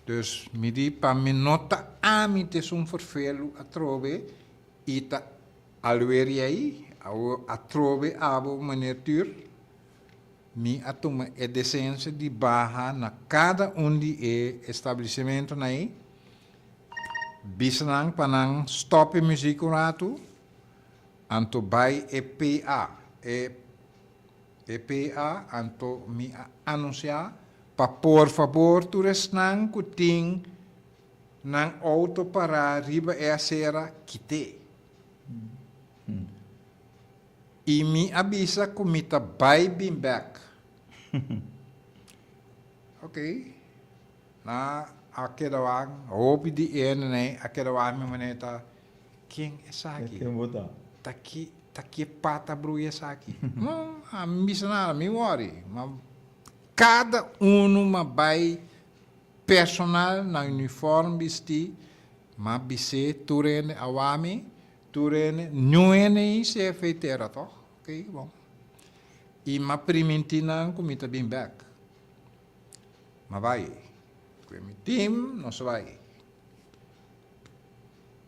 Dus mi di pa mi no ta ami ta esun ferfelu atrobe i ta alwer yei awo atrobe abo meneer Tuur. Mi a tuma e desensia di baha na kada un di e establisimentonan ei, bisa nan pa nan stop e muziek un ratu, anto bai e PA, e E PA anto mi a anuncia pa por fabor tur esnan cu tin nan auto para riba e acera kite. Y mi a bisa cu mi ta bay bin bek. Ok, nan a keda wak, hopi di e hendenan a keda wak mi manera ta ken esaki? Ta ki. Ta ki pata brui esaki? No, ami no bisa nada, mi wòri. Ma kada unu m'a bai personal na uniform bistí, m'a bis'é tur hende a wak mi, tur hende, niun hende ei CFA tera tòg? Oké, bon. I m'a primintí nan ku mi ta bin bèk. M'a bai. Ku e mi tim, nos a bai.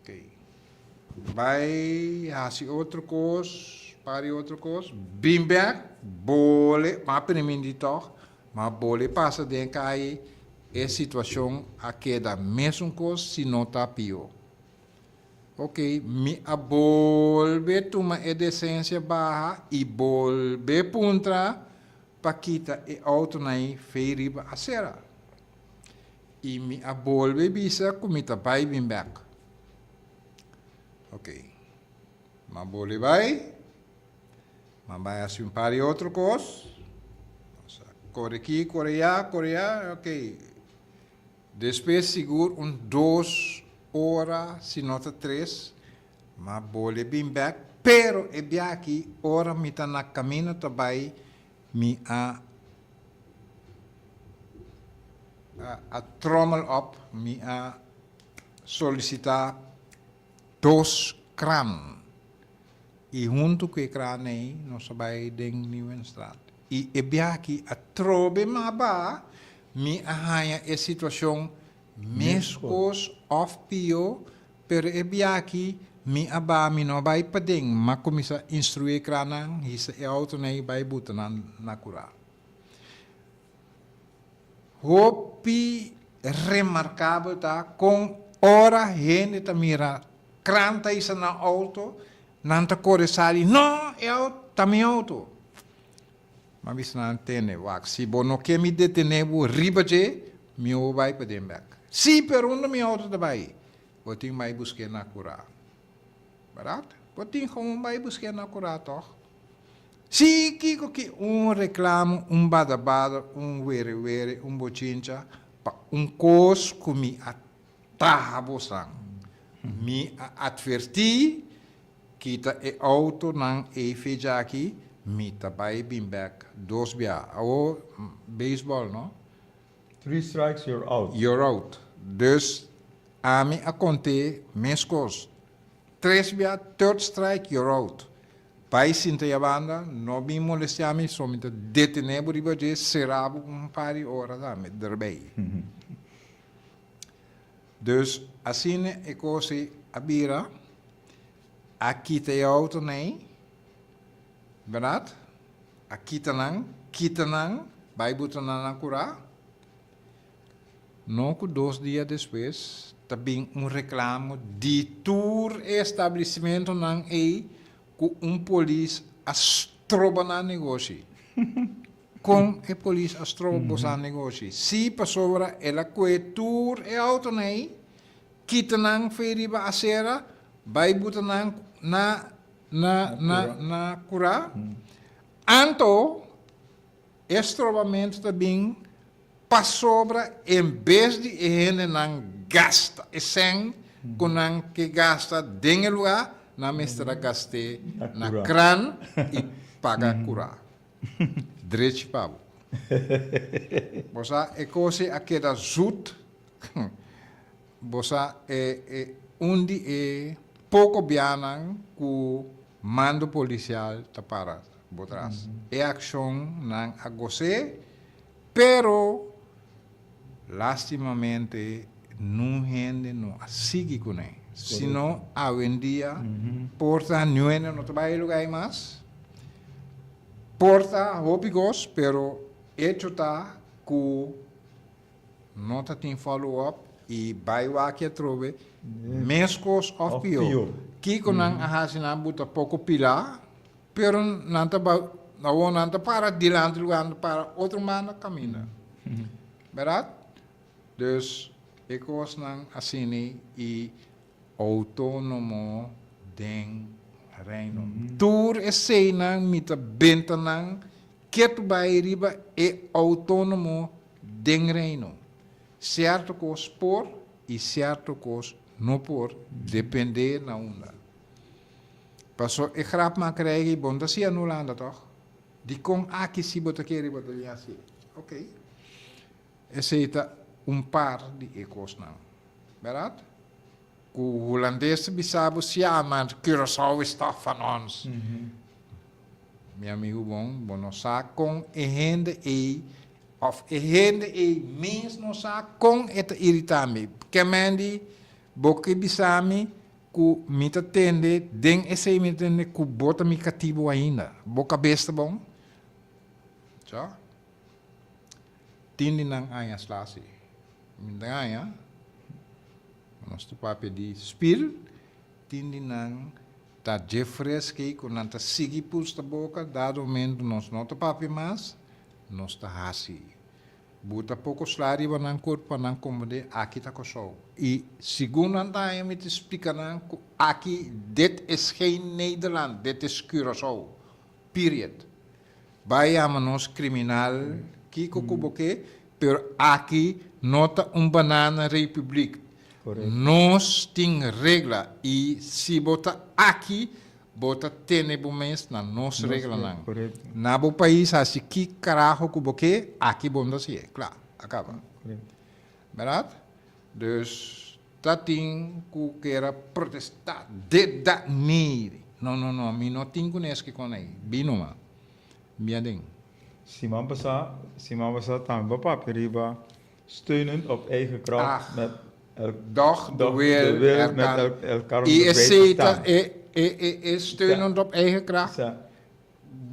Ok. Bai hasi otro kos, pari otro kos, bin bek, bole, m'a primindi tòg, ma bole pasa den kai, e situashon a keda mesun kos si no ta pió. Ok, mi a bolbe tuma e desensia baha i bolbe puntra pa kita e outonan ei fei riba asera. I mi a bolbe bisa ku mi ta bai bin bèk. Oké. M'a bolbe bai. M'a bai hasi un par di otro kos. Kore aki, kore ya, kore ya. Oké. Despues sigur un dos ora, si no ta tres, m'a bolbe bin bèk. Pero e bia aki, ora mi ta na kaminda ta bai, mi a a trommel op, mi a solicita dos kran y hunto cu e kran ey nos a bay den Nieuwenstraat y e biaha atrobe ma ba mi a haya e situacion mescos of pio pero e biaha mi a ba mi no a bay paden m'a cuminsa instrui e krannan hisa e autonan ey bay buta nan na cura. Hopi remarkabel ta kon ora hende ta mira kran ta hisa nan outo, nan ta kore sali, No, e outo ta mi outo. Mi a bisa nan, Tene, wak, si bo no ke mi detené bo riba dje, mi bo bai paden bèk. Sí, pero unda mi outo ta bai? Bo tin bai busk'é na kurá. Bèrdat? Bo tin gewoon bai busk'é na kurá, tòg? Sí, kiko ki un reklamo, un badabada, un werewere, un bochincha pa un kos ku mi a taha bosan. Mi a atvertí, kita e outonan ei fecha aki, mi ta bai bin bèk dos bia. Awor, beisbòl, no? Three strikes, you're out. You're out. Dus, ami a kont'é meskos. Tres bia, third strike, you're out. Bai sinta ya banda, no bin molestia mi, so mi ta detene bo riba dje, sera bo un par di ora tambe derbei. Dus asina e kos ei a bira, a kita e autonan ei, bèrdat? A kita nan, kita nan, bai buta nan na kurá. No ku dos dia despues ta bin un reklamo di tur e establisimentonan ei ku un polis a stroba nan negoshi. Kon e polis a stroba bosan negoshi? Sí, pasobra el a kue tur e autonan ei, kita nan fei riba asera, bai buta nan na na na na kurá. Anto e strobamentu ta bin Pasobra en bes di e hendenan gasta e sèn ku nan ke gasta den e lugá, nan mester a gast'é na kran i paga kurá. Drechi pa bo. Bo sa e kos ei a keda zut. Bo sa e e un di e poko bianan ku mando polisial ta para bo tras. E akshon nan a gos'é. Pero, lastimamente, nun hende no a sigui kuné. Sino, awendia, por ta niun hende no ta bai e lugá ei mas. Por ta hopi kos, pero echo ta ku no ta tin follow up i bai wak atrobe meskos òf pió. Kiko nan a hasi? Nan a buta poko pilá. Pero nan ta ba, awor nan ta para dilanti lugar, nan ta para otro banda caminda. Berdad? Dus e cosnan asini y autonomo den Reino. Tur eseynan mi ta benta nan ketu bay riba e autonomo den Reino. Cierto cos por y cierto cos no por, depende na unda. Paso e grap ma krijg i bon ta sia na Hulanda toch? Dikon aki si bo ta kere bo ta bin hasi? Ok. Esei ta un par di e kosnan. Bèrdat? Ku Hulandes ta bisa bo sia maar Curaçao is toch van ons. Mi amigu bon, bo no sa kon e hende ei òf e hende ei mes no sa kon e ta iritá mi. Kemendi bo ke bisa mi Ku mi ta tende, den esei mi ta tende ku bo ta mi katibu ainda. Bo kabes ta bon? Tja. Tin di nan aña sla si. Mi ta gaña. Nos ta papia di spil. Tin di nan ta dje freskei ku nan ta sigui pusta boka, dado momento nos no ta papia mas, nos ta hasi. Buta poko sla riba nan kurp pa nan komprendé aki ta Kòrsou. I segun nan ta haña mi ta splika nan ku aki dit is geen Nederland, dit is Curaçao. Period. Bai yama nos kriminal kiko ku bo ke, pero aki no ta un banana republiek. Nos tin regla i si bo ta aki Bo ta tene bo mes na nos reglanan. Na bo pais hasi ki karaho ku bo ke, aki bo no ta hasié. Kla, a kaba. Bèrdat? Dus ta tin ku kera protestá dit, dat, nee. No, no, no, mi no tin ku neske kon ei. Bi numa. Bi aden. Siman pasá, siman pasá tambe bo papia riba steunend op eigen kracht met el, Doch de wil de wil er met kan. el, elkaar om I erbij te esei ta staan. e e e e steunend op eigen kracht. Sa,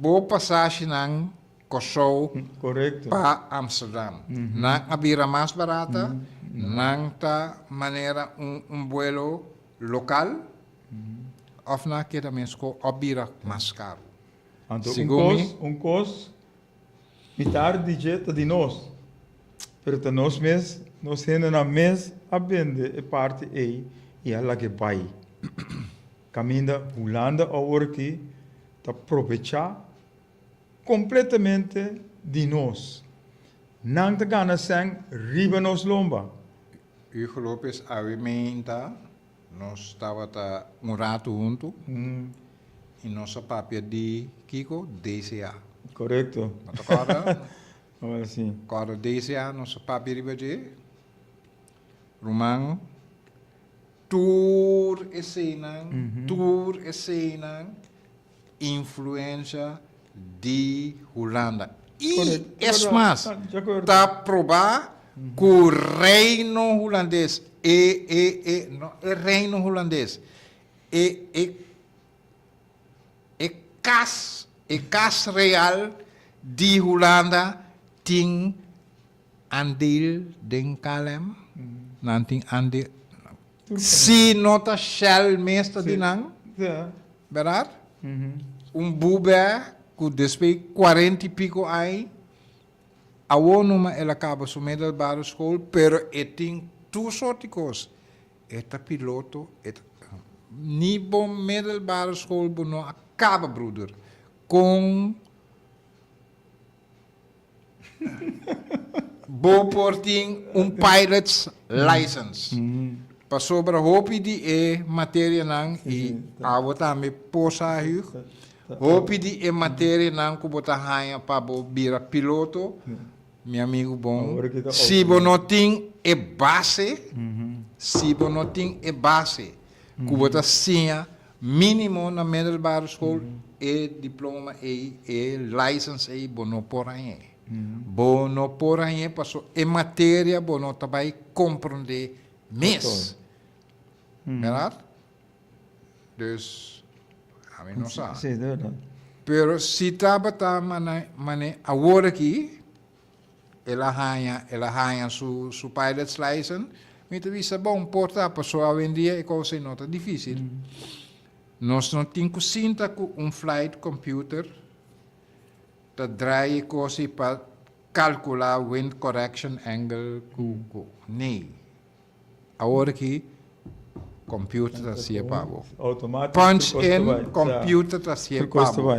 Bo pasashinan Kòrsou korekto. pa Amsterdam. Nan a bira mas barata, nan ta manera un un buelo lokal òf nan a keda meskos òf bira mas karu. Anto un Segun kos, mi. un kos Mitar di dje ta di nos, pero ta nos mes, nos hendenan mes a bende e parti ei i a lag'é bai. Kaminda Hulanda aworaki ta probechá kompletamente di nos. Nan ta gana sèn riba nos lomba. Hugo Lopez awe meinta nos tabata un ratu huntu i nos a papia di kiko? DCA. Korekto. No ta kòrda? Awor si. Kòrda DCA nos a papia riba dje? Ruman, tur eseinan, tur eseinan influensha di Hulanda. I es mas, ta probá ku Reino Hulandes, e, e, e, no e Reino Hulandes, e, e, e kas, e kas real di Hulanda tin andeel den KLM, nan tin andeel, si no ta Shell mes ta di nan. Berdad? Un bubè ku despues kuarenta i piko aña, awor numa el a kaba su middelbare school, pero e tin tur sort di kos. E ta piloto, e ta, ni bo middelbare school bo no a kaba, broeder. Kon Bo por tin un pilot's license. Pasobra hopi di e materianan, i abo tambe por sa Hugh, hopi di e materianan ku bo ta haña pa bo bira piloto, mi amigu bon, si bo no tin e base, si bo no tin e base ku bo ta siña Mínimo na middelbare school e diploma ei, e license ei bo no por hañ'é. Bo no por hañ'é paso e materia bo no ta bai comprendé mes. Berdad? Dus, ami no sa. Sí, de berdad. Pero si tabata mane, mane awor aki, El a haña, el a haña su, su pilot's license. Mi ta bisa, bon, por ta, paso awendia e kos ei no ta difísil. Nos no tin ku sinta ku un flight computer ta draai e kos ei pa kalkulá wind correction angle ku, ku, nee. Awor aki computer ta hacié pa bo. Punch in, computer ta hacié pa bo.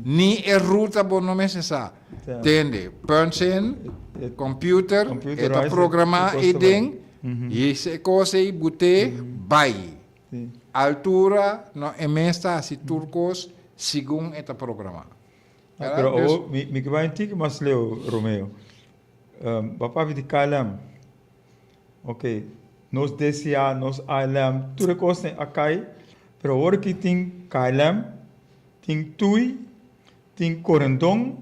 Ni e ruta bo no mester sa. Tende, punch in, computer, e ta programa e ding, y e cos ey bute, bay. Altura, no, e mes ta haci tur cos segun e ta programa. Pero awor, mi ke bay un tiki mas leu, Romeo. Bo a papia di KLM. Ok, nos DCA, nos ALM, tur e kosnan a kai, pero awor ki tin KLM, tin tui, tin Corendon,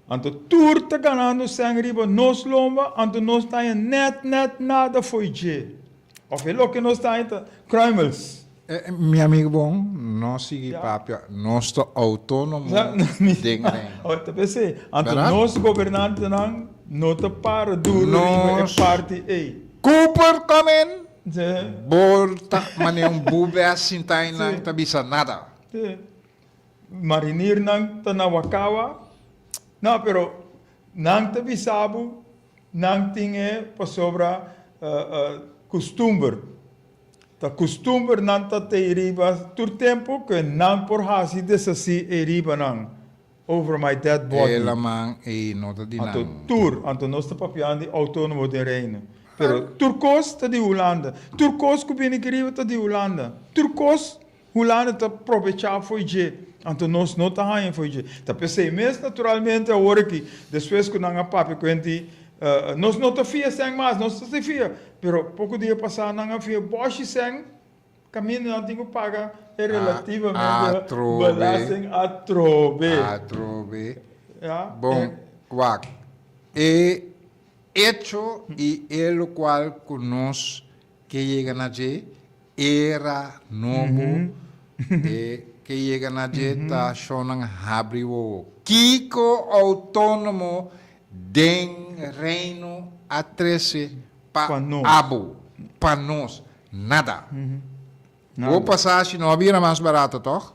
anto tur ta ganando sèn riba nos lomba, anto nos ta haña nèt nèt nada fo'i dje. Òf e loke nos ta haña ta kruimels. Mi amigo bon, no sigui papia, nos ta autónomo den Reino. Ta p'esei, anto nos gobernantenan no ta para duro riba e parti ei. Cooper come in, bo ta manera un bube a sinta einan ta bisa nada. Mariniernan ta na Wakawa, no pero nan ta bisa bo. Nan tin e pasobra kustumber. Ta kustumber nan ta tei riba tur tempu ku nan por hasi deshasí e riba nan, over my dead body. E laman ei no ta di nan. Anto tur, anto nos ta papiando di outónomo den Reino. Pero tur kos ta di Hulanda. Tur kos ku bini aki riba ta di Hulanda. Tur kos Hulanda ta probechá fo'i dje, anto nos no ta haña fo'i dje. Ta p'esei mes, naturalmente, awor aki, despues ku nan a papia ku hende, nos no ta fia sèn mas, nos ta fia, pero poko dia pasá nan a fia bòshi sèn, kaminda nan tin ku paga e relativamente belasting atrobe. Atrobe. Bon, wak, e echo i e lokual ku nos ke yega na dje, Era nobo e ke yega na dje ta shonnan habri wowo. Kiko outónomo den Reino a trese pa abo, pa nos? Nada. Bo pasashi no a bira mas barato tòg?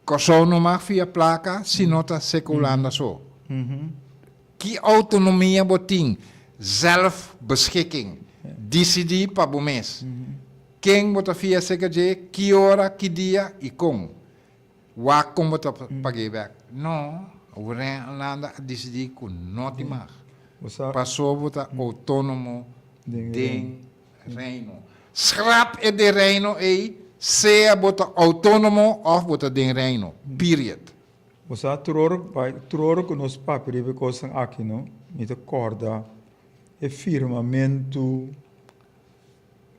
Kòrsou no mag fia plaka si no ta seka Hulanda so. Ki outonomia bo tin? Zelfbeschikking. Disidí pa bo mes. Ken bo ta fia seka dje, ki ora, ki dia i kon. Wak kon bo ta pag'é bèk. No, Hulanda a disidí ku no tin mag. Paso bo ta outónomo den Reino. Scrap e den Reino ei, sea bo ta autonomo of bo ta den Reino. Period. Bo sa tur ora bai, tur ora ku nos papia riba e kosnan aki no, mi ta kòrda e firmamentu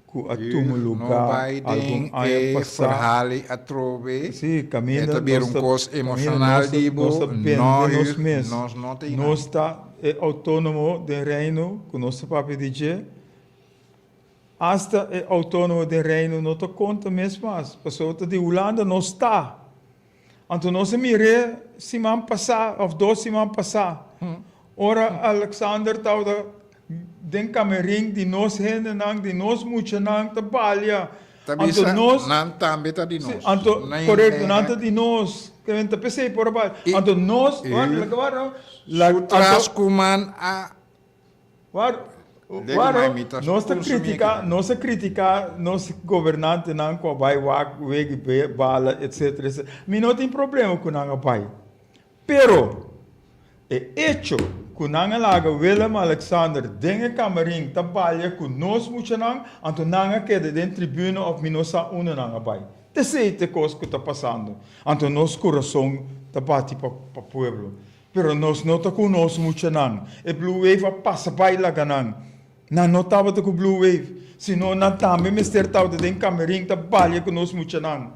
ku a tuma No lugá bai den algun aña e pasá. verhaal ei atrobe. Sí, E kaminda ta bira nos un ta, kos kaminda emoshonal nos ta, di bo, nos ta bende no nos Huug, mes. nos no ta einan. Nos ta e outónomo den Reino ku nos ta papia di dje. Asta e outónomo den Reino no ta konta mes mas, pasobra ta di Hulanda nos ta. Anto nos a mir'é siman pasá òf dos siman pasá, ora Alexander tabata den kamerin di nos hendenan, di nos muchanan ta balia. Ta Anto bisa, nos, nan tambe ta di sí, nos. anto, Nan korekto, nan ta di nos. Ta p'esei por a balia. I, Anto nos, i wak, laga wak, la, su tras anto, ku man a Wak, nos ta critica, nos a critica nos gobernantenan cu a bay wak wegi bala etcetera etcetera. Mi no tin problema cu nan a bay. Pero e hecho cu nan a laga Willem Alexander den e camarin ta balia cu nos muchanan, anto nan a keda den tribuna of mi no sa unda nan a bay. Esey ta e cos cu ta pasando. Anto nos curason ta bati pa pueblo. Pero nos no ta ku nos muchanan. E Blue Wave a pasa bai laga nan. Nan no tabata ku Blue Wave, sino nan tambe mester tabata den kamerin ta balia ku nos muchanan.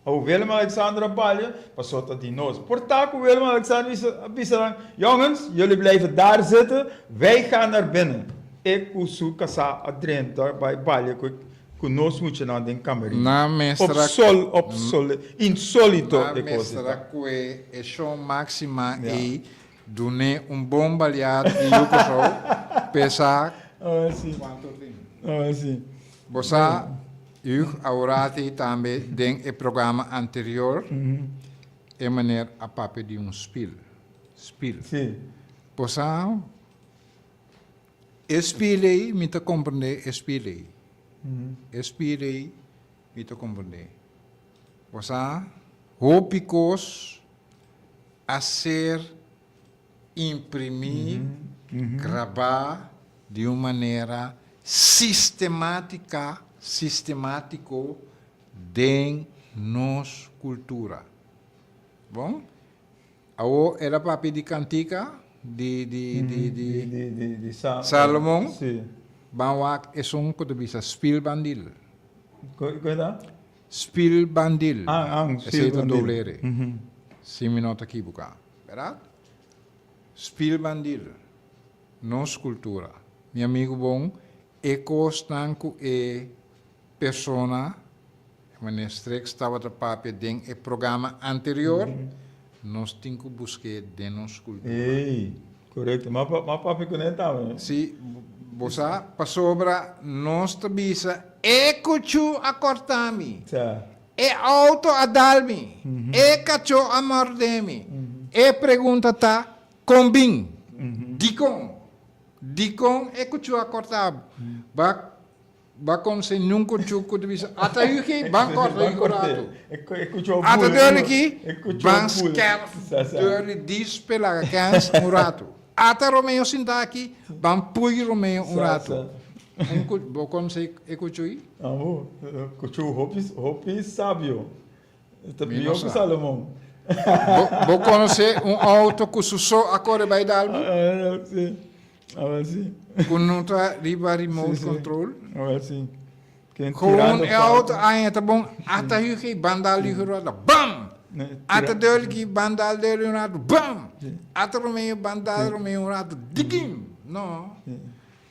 Awo Willem Alexander a balia, pasobra ta di nos. Por ta ku Willem Alexander a bisa nan, Jongens, jullie blijven daar zitten, wij gaan naar binnen. E ku su kasá a drenta bai balia ku e Ku nos muchanan den kamerino. Nan mester Op a sol, op sol, insolito Nan e kos mester a ta. kue e show Maxima Ja. ei dun'é un bon baliad di yu Kòrsou pesa Oh, si. kuantu tin. Oh, si. Bo sa, Hugh, aworati tambe den e programa anterior e meneer a papia di un spil. Spil. Si. Bo sa, E spil ei mi ta komprendé e spil ei. E spil ei mi ta komprendé. Bo sa, hopi kos a ser imprimí, grabá di un manera sistemátika, sistemátiko den nos kultura. Bon? Awor el a papia di kantika di di di di Di di di sa Salomon. Si. Ban wak esun ku ta bisa spil bandil. Ku ku ta? Spil bandil. Ah, ah, Esei spil ta bandil. doble R. Si mi no ta kibuká. Bèrdat? Spil bandil. Nos kultura. Mi amigu bon, e kosnan ku e persona Meneer Striks tabata papia den e programa anterior, nos tin ku busk'é den nos kultura. Ey, korekto. Ma ma papia kuné tambe. Si, bo sa, pasobra nos ta bisa, E kuchú a kòrta mi, Sa. e outo a dal mi, e kachó a mòrdé mi. E pregunta ta, kon bin? Dikon? Dikon e kuchú a kòrta bo? Ba ba komse nun kuchú ku ta bisa, Ata Hugi, ban kòrta Hugi un ratu. Ata Durley, ban skèrf Durley dis p'e laga kèns un ratu. Ata Romeo sinta aki, ban pui Romeo un ratu. Un ku, bo komse e kuchú ei? Amo, kuchú hopi, hopi sabio. Ta mihó ku Salomon. Bo, bo konosé un outo ku su so a kore bai dal bo? Sí, awel sí. Ku no ta riba remote control? Awel sí. Ken Gewoon tirando e auto falta. aña ta bon, ata hugi ban dal hugi roda, bam! Ata Durley ban dal Durley un rato, bam! Ata Romeo ban dal Romeo un rato, dikim! No.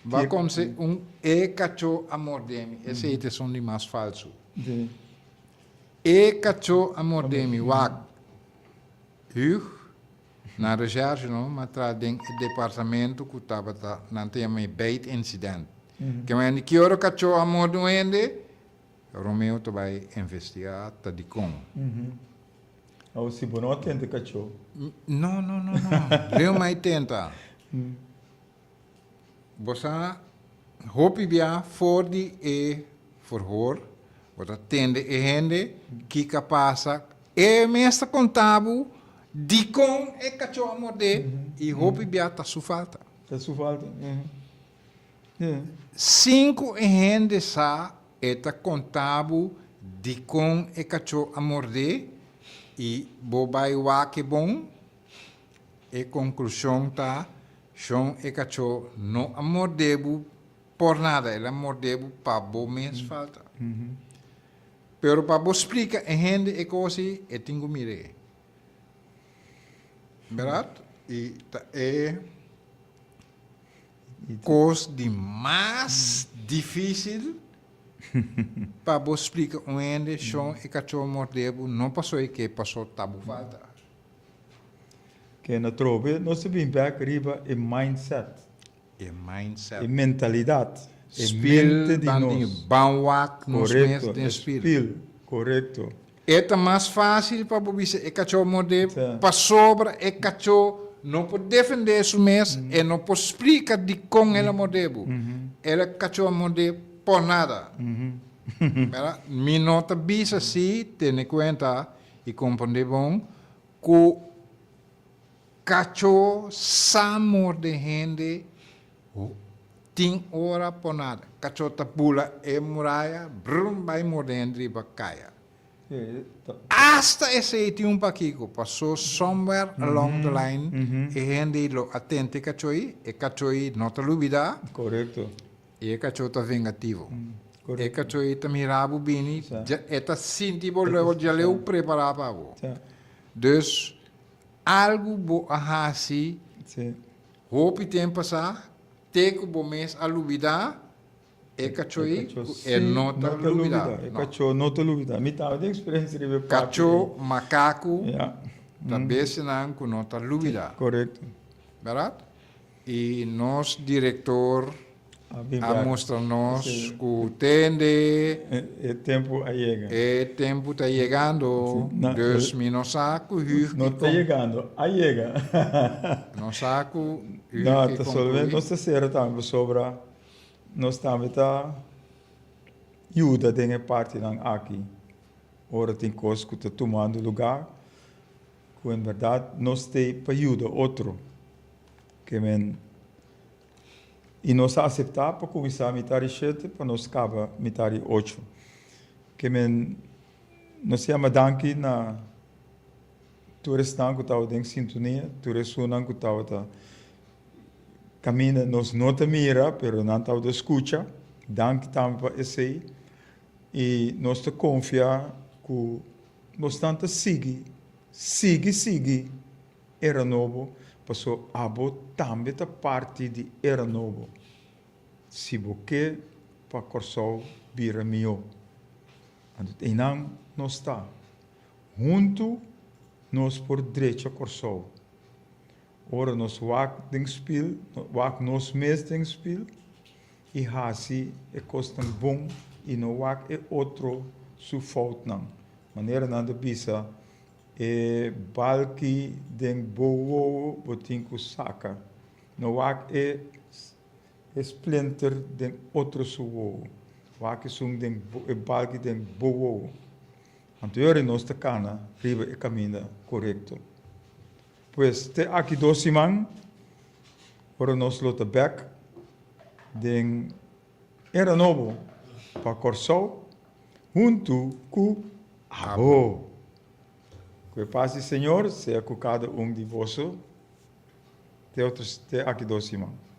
Bo a komse un e kachó a mordé mi, esei ta esun di mas falsu. E kachó a mordé mi, wak. Hug, na recherche no, m'a traha den e departamento ku tabata, nan ta yama e bijtincident. Ke manera di ki ora kachó a morde un hende, Romeo ta bai investigá ta dikon. Awo si bo no a tenta kachó? No, no, no, no. Leu mai tenta. Bo sa hopi bia for di e verhoor, bo ta tende e hende kiko a pasa, e mes ta konta bo dikon e kachó a mordé i hopi bia ta su falta. Ta su falta. Sin ku e hende sa e ta konta bo dikon e kachó a mordé i bo bai wak e bon. E konklushon ta, Shon e kachó no a mordé bo por nada, el a mordé bo pa bo mes falta. Pero pa bo splika e hende e kos ei, e tin ku mir'é. Bèrdat? I ta e kos di mas difísil pa bo splika un hende, Shon e kachó a mordé bo no pasó e ke, pasó ta bo falta. Ken atrobe nos ta bin bek riba e mindset. E mindset. E mentalidat. E Spiel mente di ban di nos. ban wak nos mes Korekto, den e spiel. spiel. Korekto. E ta mas fásil pa bo bisa e kachó mordé Sa. pasobra e kachó no por defendé su mes, e no por splika dikon el a mordé bo. El a kachó a mordé por nada. Bèrdat? Mi no ta bisa si, tene kuenta i komprondé bon Ku kachó sa morde hende tin ora por nada. Kachó ta bula e muraya, brum, bai morde hende riba kaya. Asta esei tin un pakiko, pasó somewhere along the line e hende lo a tenta e kachó ei, e kachó ei no ta lubidá. I e kachó ta vengativo. E kachó ei ta mira bo bini, e ta sinti bo luego djaleu prepará pa bo. Dus, algu bo a hasi hopi tempu pasá, te ku bo mes a lubidá, e kachó ei ku e no ta lubidá. E kachó no ta lubidá. Mi tambe tin eksperensia riba e parti ei. Kachó, makaku, ta bestianan ku no ta lubidá. Bèrdat? I nos direktor a mustra nos ku tende. E tempu a yega. E tempu ta yegando, dus mi no sa ku Huug. No ta yegando, a yega. No sa ku Huug No, ta solamente nos ta sera tambe pasobra nos tambe ta yuda den e partinan aki ora tin kos ku ta tumando lugar. Ku en bèrdat nos t'ei pa yuda otro. Ke men i nos a aseptá pa kuminsá mitar di shete pa nos kaba mitar di ocho. Ke men nos yama danki na tur esnan ku tabata den sintonia, tur esunnan ku tabata kaminda nos no ta mira pero nan tabata skucha. Danki tambe pa esei i nos ta konfia ku Bosnan ta sigui, sigui sigui era nobo, paso abo tambe ta parti di era nobo. Si bo ke pa Kòrsou bira mihó. Anto einan nos ta. Huntu nos por drecha Kòrsou. Ora nos wak den spil, wak nos mes den spil i hasi e kosnan bon i no wak e otro su foutnan. Manera nan ta bisa, e balki den bo wowo bo tin ku saka. No wak e e splinter den otro su wowo. Wak esun den bo e balki den bo wowo. Anto yori nos ta kana riba e kaminda korekto. Pues te aki dos siman ora nos lo ta bek den era nobo pa Kòrsou huntu ku abo. Ku e pas di Señor sea ku kada un di boso te otro te aki dos siman.